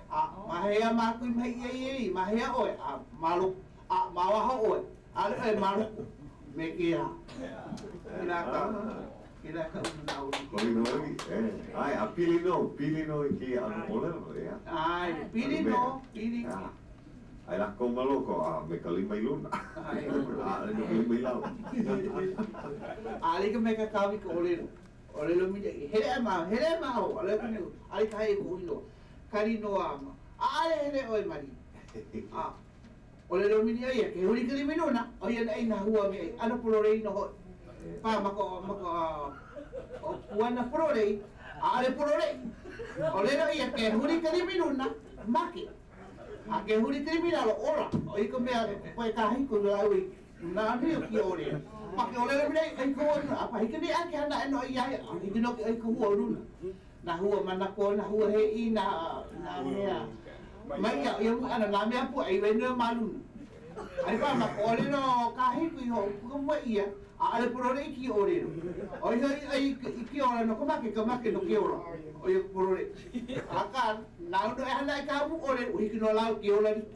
A ma hea mākou i mahiʻai ai? Ma hea ʻoe? A ma loko, a ma waho ʻoe. ʻAʻole ʻoe ma loko me kēlā. Kēlā ka, kēlā kaʻu manaʻo. Holihoki, e. ʻAe, a pili nō, pili nō i kēia ʻano ʻōlelo, ʻeā. ʻAe, pili nō, pili. Aia lākou ma loko, a me ka lima i luna. ʻAʻole me ka lima i lalo. A like me ka kāwika ʻōlelo, ʻōlelo milia, hele a ma, hele a ma o, ʻaʻole ka mea, ʻaʻole ka hai e koʻu inoa. Kalinoa ma, ʻaʻole hele ʻoe mali. A, ʻōlelo milia ia, ke huli ka lima i luna, ʻo ia naʻe nā hua me ʻano pololei nō hoʻi. Pā ma ka, ma ka, puana pololei, ʻaʻole pololei. ʻŌlelo ʻia, ke huli ka lima i luna, make. A ke huli ka lima i lalo, ola. ʻO ia ka mea, poʻe kāhiko i lāua i nā nui o kēia ʻōlelo. Ma ke ʻōlelo milia, ʻai ka hua luna, a pa hiki nei a ke hana aʻe nō iā ia, a hiki nō ke ʻai ka hua o luna. Nā hua manakō, nā hua hēʻī, nā, nā mea maʻi a ia ʻana, nā mea pua, ʻai wai nō ma luna. Ai pā ma ka ʻōlelo kāhiko i hoʻopuka mua ʻia, ʻaʻole pololei kēia ʻōlelo. ʻO ia hoʻi ʻai i ke ola no ka make, ka make no ke ola. ʻO ia ka pololei. Akā, nāu nō e hana i kāu ʻōlelo, ua hiki nō lāua ke ola like.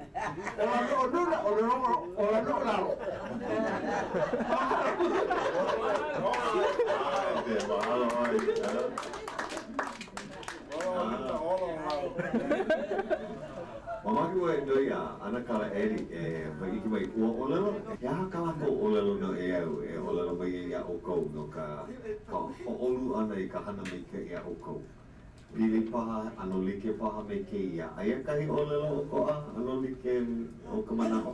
Ola nō ʻo luna, ola nō, ola nō ʻo lalo. Mahalo. Mahalo ʻoe. Mamake wau e noi iā ʻAnakala Eddie e hōʻike mai ua ʻōlelo, he aha kā lākou ʻōlelo noʻeau e ʻōlelo mai ai iā ʻoukou no ka ka hōʻolu ʻana i ka hana maikaʻi a ʻoukou? Pili paha, ʻano like paha me kēia. Aia kahi ʻōlelo ʻokoʻa ʻano like o ka manaʻo?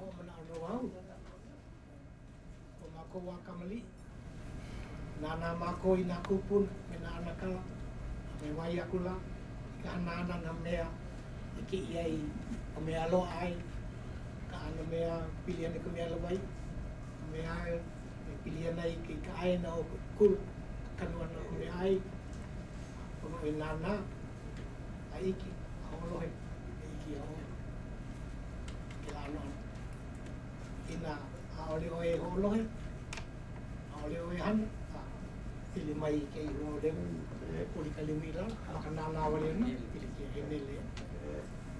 Hoʻomanaʻo nō au. Ko mākou wā kamaliʻi. Nānā mākou i nā kūpuna me nā ʻanakala a me wahi aku lā i ka hana ʻana nā mea i kiʻi ai ka mea loaʻa ai, ka ʻano mea pili ana i ka mea lawaiʻa, ka mea e pili ana i ka ʻāina o ke kula, ka kanu ʻana o ka mea ʻai, pono e nānā a ʻike a hoʻolohe e ʻike iā ʻoe kēlā ʻano ʻana. Inā ʻaʻole ʻoe e hoʻolohe, ʻaʻole ʻoe e hana, a pili mai i kēia huaʻōlelo, huli ka lima i lalo, ma ka nānā wale nō, pilikia e nele ai.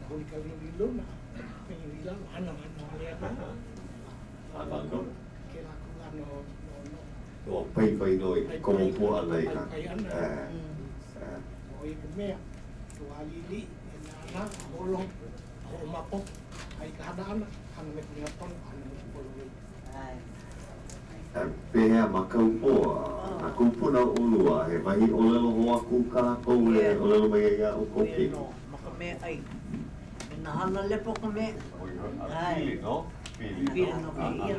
Huli ka lima i luna, lima i lalo, hana hana wale ana. Hana nō. Kēlā kūlana o noʻonoʻo. Ua paipai nō i ke komo pū ʻana i ka. Paipai ʻana. ʻO ia ka mea, ka wā liʻiliʻi e nānā, a hoʻolohe, a hoʻomaopopo. A i ka hana ʻana, hana me ka mea pono, hana me ka pololei. Pehea ma Kaupō, nā kūpuna o ʻolua, he wahi ʻōlelo hou aku kā lākou e ʻōlelo mai ai iā ʻoukou keiki? ʻO ia nō, ma ka meaʻai. E nā hana lepo ka mea. Pili nō. Pili nō kēia.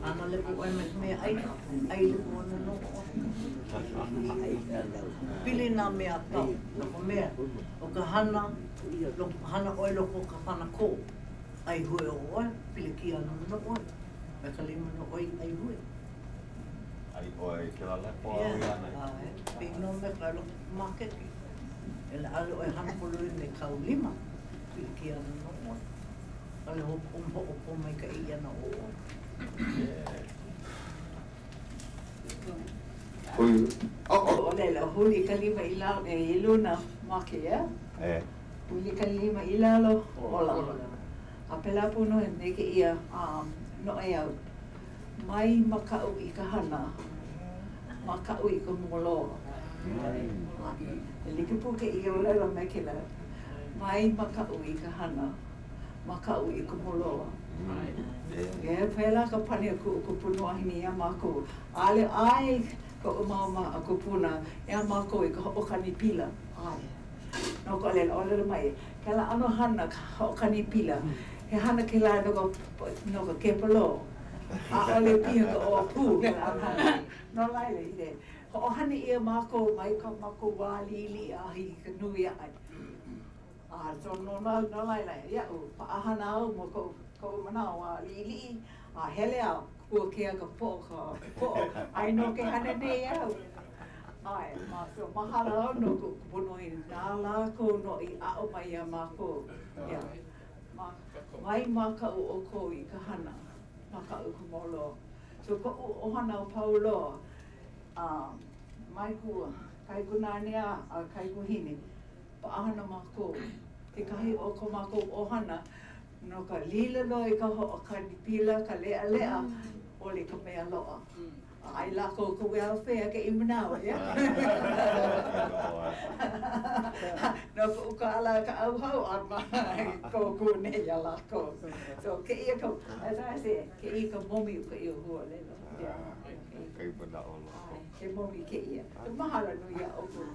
Hana lepo ʻoe me ka meaʻai, ʻai lepo ana nō ʻoe. Pili nā mea a pau, no ka mea, ʻo ka hana, Hana ʻoe loko o ka panakō, ʻaihue ʻoe, pilikia ana nō ʻoe, me ka lima nō ʻoe i ʻaihue. ʻAi ʻoe i kēlā lepo āu i hana ai. ʻAe, pēia nō me ka loko makeke. E ʻaʻole ʻoe hana pololei me kāu lima, pilikia ana nō ʻoe. ʻAʻole hoʻopōmaikaʻi ʻia ana ʻo ʻoe. Hui, oh, oh. ʻŌlelo, huli ka lima i lalo, i luna, make, yeah? E. Huli ka lima i lalo, ola. A pēlā pū nō me kēia noʻeau. Mai makaʻu i ka hana, makaʻu i ka moloa. E like pū kēia ʻōlelo me kēlā. Mai makaʻu i ka hana, makaʻu i ka moloa. E, pēlā ka pane a kuʻu kupunawahine iā mākou. ʻAʻole ʻae koʻu mau kūpuna iā mākou i ka hoʻokani pila. ʻAe. No ka ʻōlelo, ʻōlelo mai, kēlā ʻano hana ka hoʻokani pila, he hana kēlā no ka, no ka kēpalō. ʻAʻole piha ka ʻōpū kēlā ʻano hana. No laila, i hoʻohana ʻia mākou mai ko mākou wā liʻiliʻi a hiki i ka nui aʻe. A so no, no laila, iaʻu, paʻahana au ma koʻu, koʻu manaʻo wā liʻiliʻi, a hele a kuakea ka poʻo, ka poʻo, ai nō ke hana nei au. ʻAe, ma, so mahalo au no kuʻu kupunawahine, na lākou nō i aʻo mai iā mākou, yeah. Ma, mai makaʻu ʻoukou i ka hana, makaʻu i ka moloa. So koʻu ʻohana a pau loa, mai kuʻu kaikunāne a a kaikuahine, paʻahana mākou, kekahi o ko mākou ʻohana, no ka lilo loa i ka hoʻokani pila, ka leʻaleʻa, ʻole ka mea loaʻa. A ʻai lākou ka welfare kēia manawa, yeah? No koʻu kālā ka ʻauhau ʻana i kōkua nei iā lākou. So kēia ka, as I say, kēia ka momi o kēia huaʻōlelo. Yeah. Kahi manaʻo loko. He momi kēia. Mahalo nui iā ʻoukou.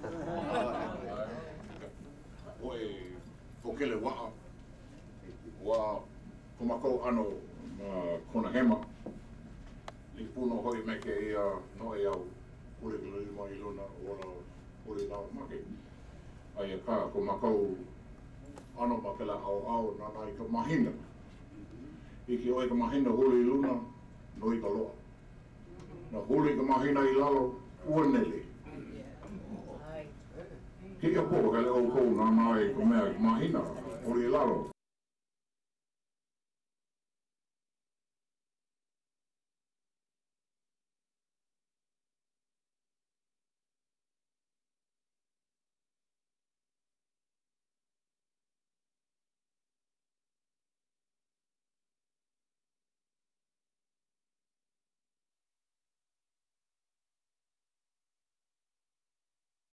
Poʻe pōkele waʻa, ua ko mākou ʻano ma Kona Hema. Like pū nō hoʻi me kēia noʻeau, huli ka lima i luna, ola, huli i lalo, make. Aia kā ko mākou ʻano ma kēlā ʻaoʻao nānā i ka mahina. ʻIke ʻoe i ka mahina huli i luna, nui ka loaʻa. Na huli ka mahina i lalo, ua nele. Kēia pō, hele ʻoukou nānā i ka mea i ka mahina, huli i lalo.